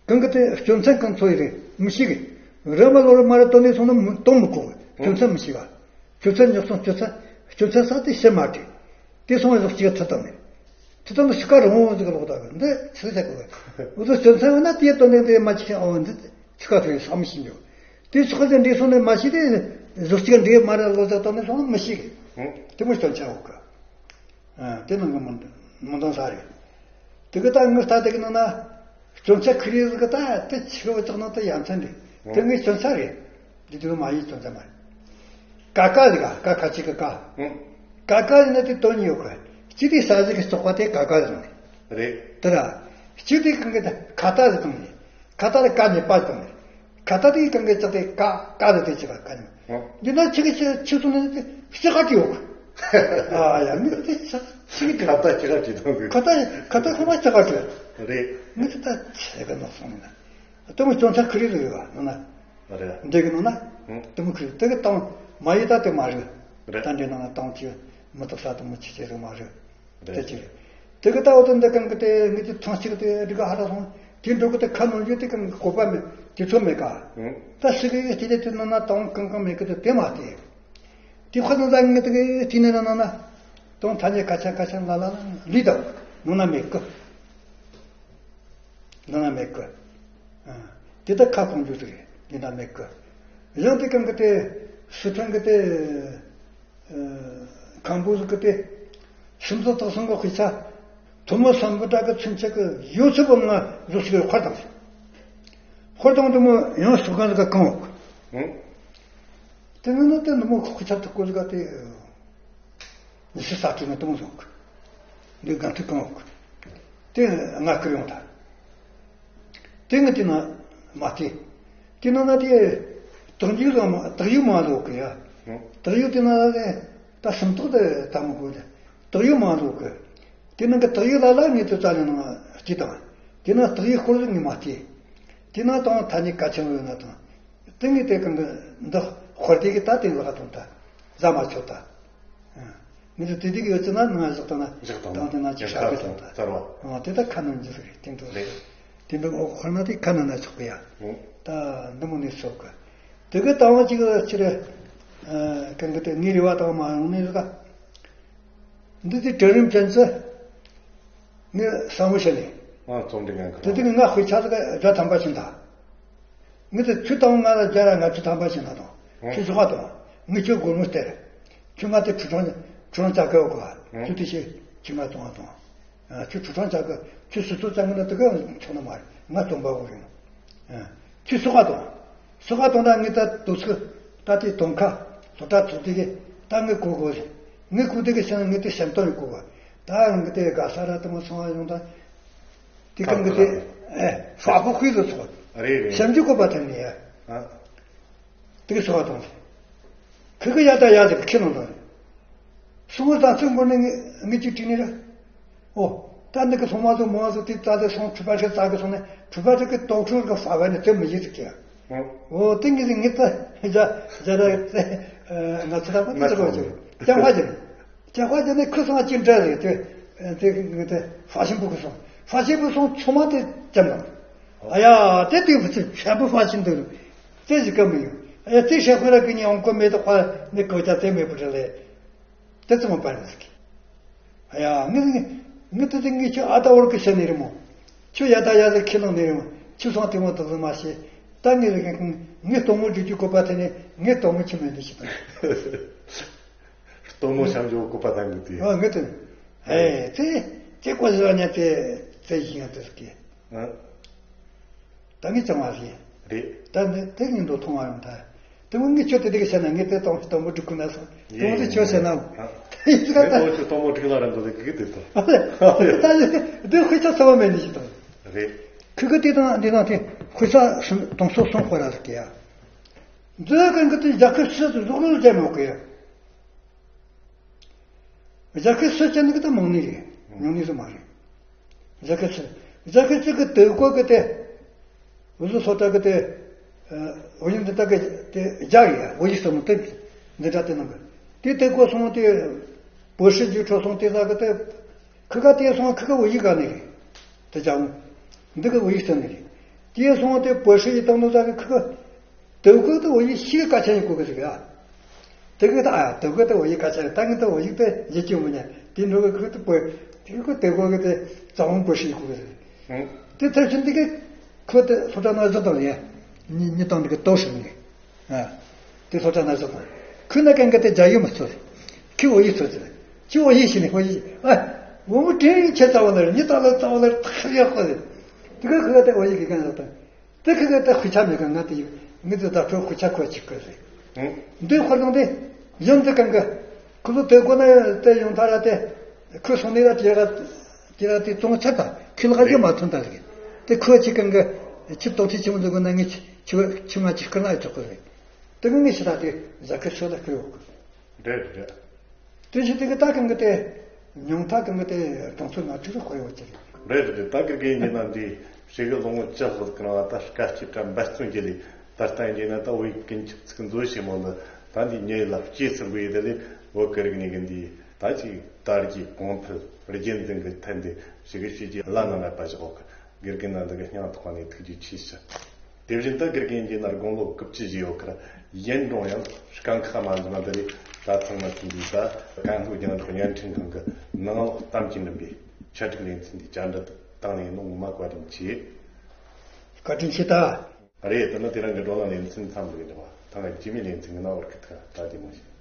གང་གི་དེ་སྐྱོན་ཚན་གང་ཚོ་ཡི་རེད་མི་ཤེས་གི། རེད་མ་ལོ་རེ་མ་རེ་སྟོན་ནས་སོང་ན་མི་གཏོང་མི་དགོས་གི། སྐྱོན་ཚན་མི་ཤེས་ག། སྐྱོན་ཚན་ཉོག་སོང་། སྐྱོན་ཚན་སྐྱོན་ཚན་ས་དེ་ཤེས་མ་དྲི། དེ་སོང་བའི་ལོག་ཅིག་ཐུ་དང་ནས་ཐུ་དང་ནས་ཤི་ཀ་རུང་བོ་ཟིག་ལོག་ད་གི་འདི་ཚིག་ཟེར་གི། འུ་ཚོ་སྐྱོན་ཚན་འོ་ན་དེ་སྟོན་ནས་དེ་མ་ཅིག་ཨོ་འདི་ཚིག་ཁ་ཐུ་ཡི་ས་མི་ཤེས་འགྱོ། དེ་ཚོགས་ཀྱི་འདྲེས་སོང་ནས་མ་ཤེས་དེ་ཟུག་ཅིག་འདྲེས་མ་རེ་ལོ་ཟེར་སྟོན་ནས་སོང་ན་མི་ཤེས་གི། དེ་མོ་སྐྱོན་ཆ་འོ་གི། ཨ། དེ་ནང་གི་མི་མི་འདང་ས་རེད། དེ་གི་ད་ངི་ལྟ་དེ་གི་ནང་ན་སྐྱོན་ཆ་ཁི་རེ་ཟིག་གི་ད་དེ་ཆི་བ་ཙག་ནང་དུ་ཡ་མཚན་རེད། དེ་ངི་སྐྱོན་ཆ་རེད། འདི་དེ་མ་ཡིན་སྐྱོན་ཆ་མ་རེད། ཀ་ཀ་ཟིག་ག་ཀ་ཁ་ཅིག་གི་ཀ། ཀ་ཀ་ཟིག་ན་དེ་དོན་ཡོད་གི། སྤྱི་དེ་ས་ཟིག་གི་བཙོག་པ་དེ་ཀ་ཀ་ཟིག་རེད། དེ་ར། སྤྱི་དེ་གང་གི་ད་ཁ་ཏ་ཟིག་དང་ནི། ཁ་ཏ་ལ་ཀ་ནི་པ་དང་ནི། ཁ་ཏ་དེ་གང་གི་ཅག་དེ་ཀ་ཀ་ལ་དེ་ཅི་ག་ཀ་ནི། འདི་ན་ཆི་གི་ཆི་ཆི་སོང་ནི་ཆི་ག་ཅི་ཡོད། ཨ་ཡ་མི་དེ་ཆི་ཆི་གི་ཁ་ཏ་ཆི་ག་ཅི་དང་གི། ཁ་ཏ་ཁ་ཏ་ཁ་མ་ཆི་ག་ཅི་རེད། མི་དེ་ད་ཆི་ག་ནོ་སོང་ནི་ན། དེ་མོ་སྐྱོན་ཆ་ཁི་རེ་རེ་ཡོད་ནོ་ན། རེད། འདི་གི་ནོ་ན། དེ་མོ་ཁི་རེ་དེ་གི་དང་མ་ཡི་ད་དེ་མ་རེད། རེད། ད་འདི་ནང་ན་དང་ཅི་མི་དག་ས་དེ་མོ་ཆི་ཆི་རེ་མ་རེད། དེ་ཅི་རེད། དེ་གི་ལྟ་བུ་དེ་འདི་གང་གི་དེ་ངེད་ཀྱི་ཐང་གཅིག་དེ་འདི་ག་ཧ་ར་སོང་། དེ་འགྲོ་གི་དེ་ཁ་ནོར་རྒྱུ་དེ་གང་གི་གོ་བ་མེད། དེ་ཚོ་མེད་ག། ད་སི་གི་དེ་དེ་དེ་ནང་ན་དང་གང་གང་མེད་གི་དེ་དེ་མ་དེ། དེ་ཁོ་ཚོ་ད་ངེད་དེ་གི་དེ་ནས་ན་ན་ན། དང་ཐ་ཉེ་ཁ་ཆ་ཁ་ཆ་ལ་ལ་ལ་ལི་དང་ནང་ན་མེད་གི། ནང་ན་མེད་གི། དེ་ད་ཁ་གང་རྒྱུ་དེ་རེད། འདི་ན་མེད་གི། གཞན་དེ་གང་གི་དེ་སི་ཕན་གི་དེ། ཁམ་བུ་ཟིག་གི་དེ། སུམ་ཚོ་དག་སང་གི་དཔེ་ཆ། ཐོན་མི་སམ་བུ་དྲག་གི་ཚུན་ཆད་ཀྱི་ཡོད་ཚད་པོ་ང་བཟོ་ཞིག་ཡོད་ཁར་དང་། ཁོར་དང་དུ་མོ་ཡང་ཤོག་གང་ཟིག་ག་གང་འོག་དེ་ནི་ནི་དེ་ནི་མོ་ཁོག་ཁི་ཆ་དུ་ཀོ་ཟིག་ག་དེ། ཉི་ཤུ་རྩ་དྲུག་ནི་དུ་མོ་ཟོག་འདི་གང་ཐུག་གང་འོག་དེ་ང་ཀིར་ཡོང་ད། དེ་ང་དེ་ན་མ་དེ། དེ་ན་ན་དེ། དག་ཡུག་ལ་མ་དག་ཡུག་མ་ལོག་གི་ཡ། དག་ཡུག་དེ་ན་ལ་ད་སུམ་ཐོག་དེ་ད་མ་གོ་དེ། དག་ཡུག་མ་ལོག་གི། དེ་ན་གི་དག་ཡུག་ལ་ལ་ངེད་དུ་རྩ་ལས་ན་སྐྱིད་དང་། དེ་ན་དག་ཡུག་སྐོར་ཟིག་ངེད་མ་སྐྱིད། དེ་ན་དང་ཐ་སྙད་གལ་ཆེན་པོ་ཡོད་ན་དང་། དེ་ངས་དེ་གང་གི་འདི་དཔེར་དེ་གི་ད་དེ་ལག་དང་ད་ཟ་མ་ཆོག་ད། ངས་དེ་དེ་གི་ཡོད་ཚེ་ན་ནང་བཞག་དང་ན་བཞག་དང་དང་དེ་ན་ཅི་ཤ་གི་དང་ད། ཨ་དེ་ད་ཁ་ནང་འཇུ་ཟེར་དེ་འདུག་རེད། དེ་འདུག་འོ་དཔེར་ན་དེ་ཁ་ནང་ན་ཆོག་གི་ཡ། ད་འདི་མོ་ནས་ཆོག་གི། དེ་གི་ད་བ་ཅིག་ལ་ཕྱིར་གང་གི་དེ་ངའི་རེ་བ་དང་མ་ཡོང་ནས་ལ། འདི་དེ་གྲལ་རིམ་ཅན་ཚོ་ངས་བསམ་བློ་བྱས་ནས། ང་རྩོམ་འབྲི་མཁན་དེ་དུས་ང་དཔེ་ཆ་ཟིག་བརྒྱ་ཐམ་པ་ཕྱིན་ད། ངས་དེ་ཆུ་དང་ང་ལ་བརྒྱ་ར་ལྔ་བཅུ་ཐམ་པ་ཕྱིན་ན་དང་། ཆུ་བཟོ་བ་དང་། ངས་ཁྱོད་སྒོར་མོ་སྟེར། ཁྱོད་ང་དེ་ཁྲུ་གྲངས་ཁྲུ་གྲངས་བྱ་དགོས་གོ། ཆུ་དེ་ཤེས་ཁྱོད་ང་གཏོང་བ་དང་། ཁྱོད་ཁྲུ་གྲངས་བྱ་དགོས། ཁྱོད་སུ་ཚོད་ཙམ་གི་ན་དེ་ག་ཆོག་ནི་མ་རེད། ང་སྟོན་པ་བོ་ཡིན། ཁྱོད་སོ་ག་དང་། སོ་ག་དང་ད་ངས་ད་དུ་ཚོད་ད་དེ་དོང་ཁ་ལོ་ད་ཚོད་དེ་གི་ད་ངས་གོ་གོ་ཟེར། ངས་གོ་དེ་གི་སེམས་ངས་དེ་སེམས་གཏོང་ཡིན་གོ་གོ། ད་ངས་དེ་དགའ་ས་ར་དེ་མོ་སོང་བ་ཡོང་ད། དེ་གང་གི་དེ་ཨེ་ཧྲ་པོ་ཁུལ་དུ་ཚོགས། རེད་རེད། སེམས་ཀྱི་བཀོད་པ་དེ་ནི་ཨེ། ཨ། དེ་གི་སོ་ག་དང་། ཁི་གི་ཡ་ད་ཡ་ཟེར་ཁྱི་ནང་དང་། སོང་བ་ད་ཚོད་འགོར་ནས་ངས་ངས་ཅིག་དྲིས་ནས་ར། ཨོ། ད་འདི་གི་སོང་མ་སོང་མ་སོང་དེ་ད་དེ་སོང་ཕྲུ་པ་ཞིག་ཙག་གི་སོང་ནས་ཕྲུ་པ་ཞིག་གི་དོག་ཁྲོལ་གི་ཧྥ་བ་ནས་དེ་མི་ཡིན་ཟིག་གི། ཨོ་དེ་ངས་ངས་ད་ཇ་ཇ་ར་དེ་ང་ཚོ་ད་པ་དེ་ཚོ་གོ་ཅིག་ཅང་ཧྥ་ཅིག་ཅང་ཧྥ་ཅིག་ནས་ཁུ་སོང་ཅིག་འདྲ་རེད་དེ་དེ་དེ་ཧྥ་ཤིང་བུ་གི་སོང་ཧྥ་ཤིང་བུ་སོང་ཆུང་མ་དེ་ཅམ་དང་། ཨ་ཡ་དེ་དེ་བུ་ཚོ་ཆེན་པོ་ཧྥ་ཤིང་འདུག་དེ་ཟིག་ག་མི་ཡོང་ཨ་ཡ་དེ་ཤ་ཁོ་ར་གི་ཉི་ཧོང་གོ་མེད་དོ་ཧྥ་ནས་གོ་ཅག་དེ་མེད་པོ་རེད་ལེ། དེ་ཙམ་པར་ཟིག་ཨ་ཡ་ངས་ངས་དེ་ཚོ་ངས་ཁྱོད་ཨ་ད་བར་གི་བཤད་ནི་རེད་མོ། ཁྱོད་ཡ་ད་ཡ་ཟིག་ཁྱི་ལང་ནི་རེད་མོ། ཁྱོད་སང་དེ་མོ་དེ་ཚོ་མ་བཤད། ད་ངས་ལ་ངས་ངས་གཏོང་མོ་འཇུ་རྒྱུ་གོ་པ་དེ་ནས་ངས་གཏོང་མོ་ཁྱི་མེད་འདི་ཞིག་དང་། གཏོང་མོ་བྱམས་འཇུ་གོ་པ་དང་གི་དེ། ཨ་ངས་དེ། ཨེ་དེ་དེ་ཀོ་ཟི་བ་ཉ་དེ་དེ་ཡིན་ཡང་དེ་ཟིག་གི། ཨ། ད་ངས་ཅང་མ་ཟིན། རེད། ད་འདི་དེ་ཉིན་དུ་མཐོང་བ་རང་ད། དེ་མོ་ངས་ཁྱོད་དེ་དེ་ག་བཤད་ན་ངས་དེ་གཏོང་གཏོང་མོ་འགྲིག་གི་ན་སོང་། དེ་མོ་དེ་ཁྱོད་བཤད་ན། ཨ། ཡིན་ཟིག་ག་ད། ངས་ཁྱོད་གཏོང་མོ་འགྲིག་ལ་རང་དུ་དེ་གི་དེ་དང་། ད་དེ་དཔེ་ཆ་ཚ་བ་མེད་ནི་ཞིག་དང་། རེད། ཁུ་གི་དེ་དང་འདི་དང་དེ་དཔེ་ཆ་གསུམ་དང་སོ་གསུམ་དཔེ་ར་ཟིག་གི་ཡ། འཛོལ་གི་འགི་དེ་རྒྱ་ཁུ་སུ་དུ་རུག་རུག་རྒྱ་མོ་གི་ཡ། རྒྱ་སྐད་སུ་ཅན་གི་ད་མང་ནི་རེད། ཉུང་ནི་ཟིག་མ་རེད། རྒྱ་སྐད་སུ། རྒྱ་སྐད་སུ་གི་དེ་གོ་གི་དེ། འུ་ཟོ་སོ་ཏྲ་གི་དེ། འུ་ཡིན་འདི་ད་གི་དེ་རྒྱ་ཡི་འུ་ཡི་སོ་མོ་དེ། འདི་འདྲ་དེ་ནང་གི། དེ་དེ་གོ་སོང་དེ། པོ་ཧྲི་རྒྱུ་འཕྲོ་སོང་དེ་ད་གི་དེ། ཁི་ཁ་དེ་སོང་ཁི་ཁ་འུ་ཡི་ག་ནི་རེད། དེ་ཅང་། འདི་གི་འུ་ཡི་སོ་ནི་རེད། དེ་སོང་དེ་པོ་ཧྲི་ཡི་བཏང་ནོ་ད་གི་ཁི་ཁ། དེ་གོ་དེ་འོ་ཡི་ཤི་གི་ཀ་ཆེན་ཡི་གོ་གི་ཟིག་ཡ། དེ་གོ་དེ་ཨ་དེ་གོ་དེ་འོ་ཡི་ཀ་ཆེན་ད་ངི་དེ་འོ་ཡི་དེ་ཡི་ཅི་མོ་ཉ་དེ་འགྲོ་གི་ཁོ་དེ་པོ་དེ་གོ་དེ་གོ་གི་དེ་ཙ་བོང་པོ་ཤི་ཡི་གོ་གི་ཟིག་དེ་ཐེབས་ཆེན་དེ་གི་ཁོ་དེ་སློབ་གྲྭ་ན་བཟོ་དང་ཡ། ཉི་ཉི་དང་དེ་གི་ལྟོ་ཧྲིག་ནི། ཨ། དེ་སློབ་གྲྭ་ན་བཟོ་དང་། ཁོ་ན་གན་གི་དེ་རྒྱ་ཡིག་མི་ཚོ། ཁི་འོ་ཡི་ཚོ་ཚོ། ཁྱི་འོ་ཡི་ཤི་ནི་འོ་ཡི། ཨ། འོ་མོ་དྲིན་ཆེ་ཙ་བོ་ལ་ཉི་དང་ལ་ཙ་བོ་ལ་ཐག་ཡག་པོ་ཟིག་དེ་གི་ཁོ་དེ་འོ་ཡི་གི་གན་བཟོ་དང་། དེ་ཁི་གེ་ད་དཔེ་ཆ་མེད་གི་ང་དེ་ཡིན་ངི་དེ་ད་ཁོའི་དཔེ་ཆ་ཁོ་ཅིག་གི་རེད། དེ་ཁོ་རང་དེ་ཡང་དེ་གང་གི་ཁོ་ཚོ་དེ་གོ་ནས་དེ་ཡོང་ཐ་ར་དེ་ཁོ་སོང་ནས་ར་དེ་ར་དེ་ར་དེ་བཙོང་ཚར་ད་ཁི་ལག་གི་མ་ཐོན་ད་རེད། དེ་ཁོ་ཅིག་གང་གི་ཁྱི་ལྟོགས་ཆེ་ཆེ་མོ་འདུག་གི་ན་ངི་ཁྱི་ཁྱི་ང་ཅིག་ཁི་ན་ཡོད་ཆོག་གི་རེད། དེ་གི་ངི་ཤི་ད་དེ་ཟ་ཁི་ཤོད་ད་ཁི་ཡོད་གི། རེད་རེད། དེ་བཞིན་དེ་གི་ད་གང་གི་དེ། ཉུང་མཐའ་གང་གི་དེ་གྲོང་ཚོ་ང་ཁྲི་རུ་ཁོ་ཡོད་ཀྱི་རེད། རེད་རེད། ད་གི་གི་ཡིན་ན་འདི་ཞིག་གི་ལོ་ངོ་བཅུ་ལྷག་གི་རིང་ད་དཀའ་སྤྱད་དྲ་འབད་བརྩོན་བྱས་ལས་ད་ལྟ་ཡིན་ན་ད་བོད་ཀུན་ཁྱབ་ཚིག་མཛོད་ཞེས་མོ་ལ་ད་འདི་ཉེ་ལ་སྐྱེས་ཚུལ་འབུ་ཡི་དེ་ལས་བོད་ཀྱི་རིག་གནས་ཀྱི་འདི་ད་ཅིག་དར་རྒྱས་གོང་འཕེལ་རྒྱུན་འཛིན་གྱི་ཐད་འདི་ཞིག་གི་བྱས་རྗེས་བླ་ན་མེད་པ་བཞག་གི་དགེ་རྒན་ན་འདི་གི་སྙིང་ཐག་ནས་ཐུགས་རྗེ་ཆེ་ཞུ། དེ་བཞིན་དུ་དགེ་རྒན་གྱི་ནར་དགུང་ལོ་དགུ་བཅུ་བཞེས་ཡོད་ཁར་ཡུན་རིང་ཡང་སྐབས་ཁ་མ་འཛིན་པ་འདི་རིགས་ད་ཚང་མ་མཐུན་པའི་ད་ཀན་ལྷོ་རྒྱང་བསྒྲགས་བརྙན་འཕྲིན་ཁང་གི་ནང་ལོགས་གཏམ་གྱི་འདུན་པའི་ཆ་འགྲིག་ལེ་ཚན་འདི་བཅར་འདྲི་བཏང་ནས་ནོ་ངོ་མ་བཀའ་དྲིན་ཆེ། བཀའ་དྲིན་ཆེ་ད། རེད། དེ་ནི་དེ་རིང་གི་བགྲོ་གླེང་ལེ་ཚན་མཚམས་འདི་གི་འདྲ་བ་ཐང་གི་རྗེས་མའི་ལེ་ཚན་གི་ནང་བར་གི་ཐག་ད་དེ་མོ་ཞིག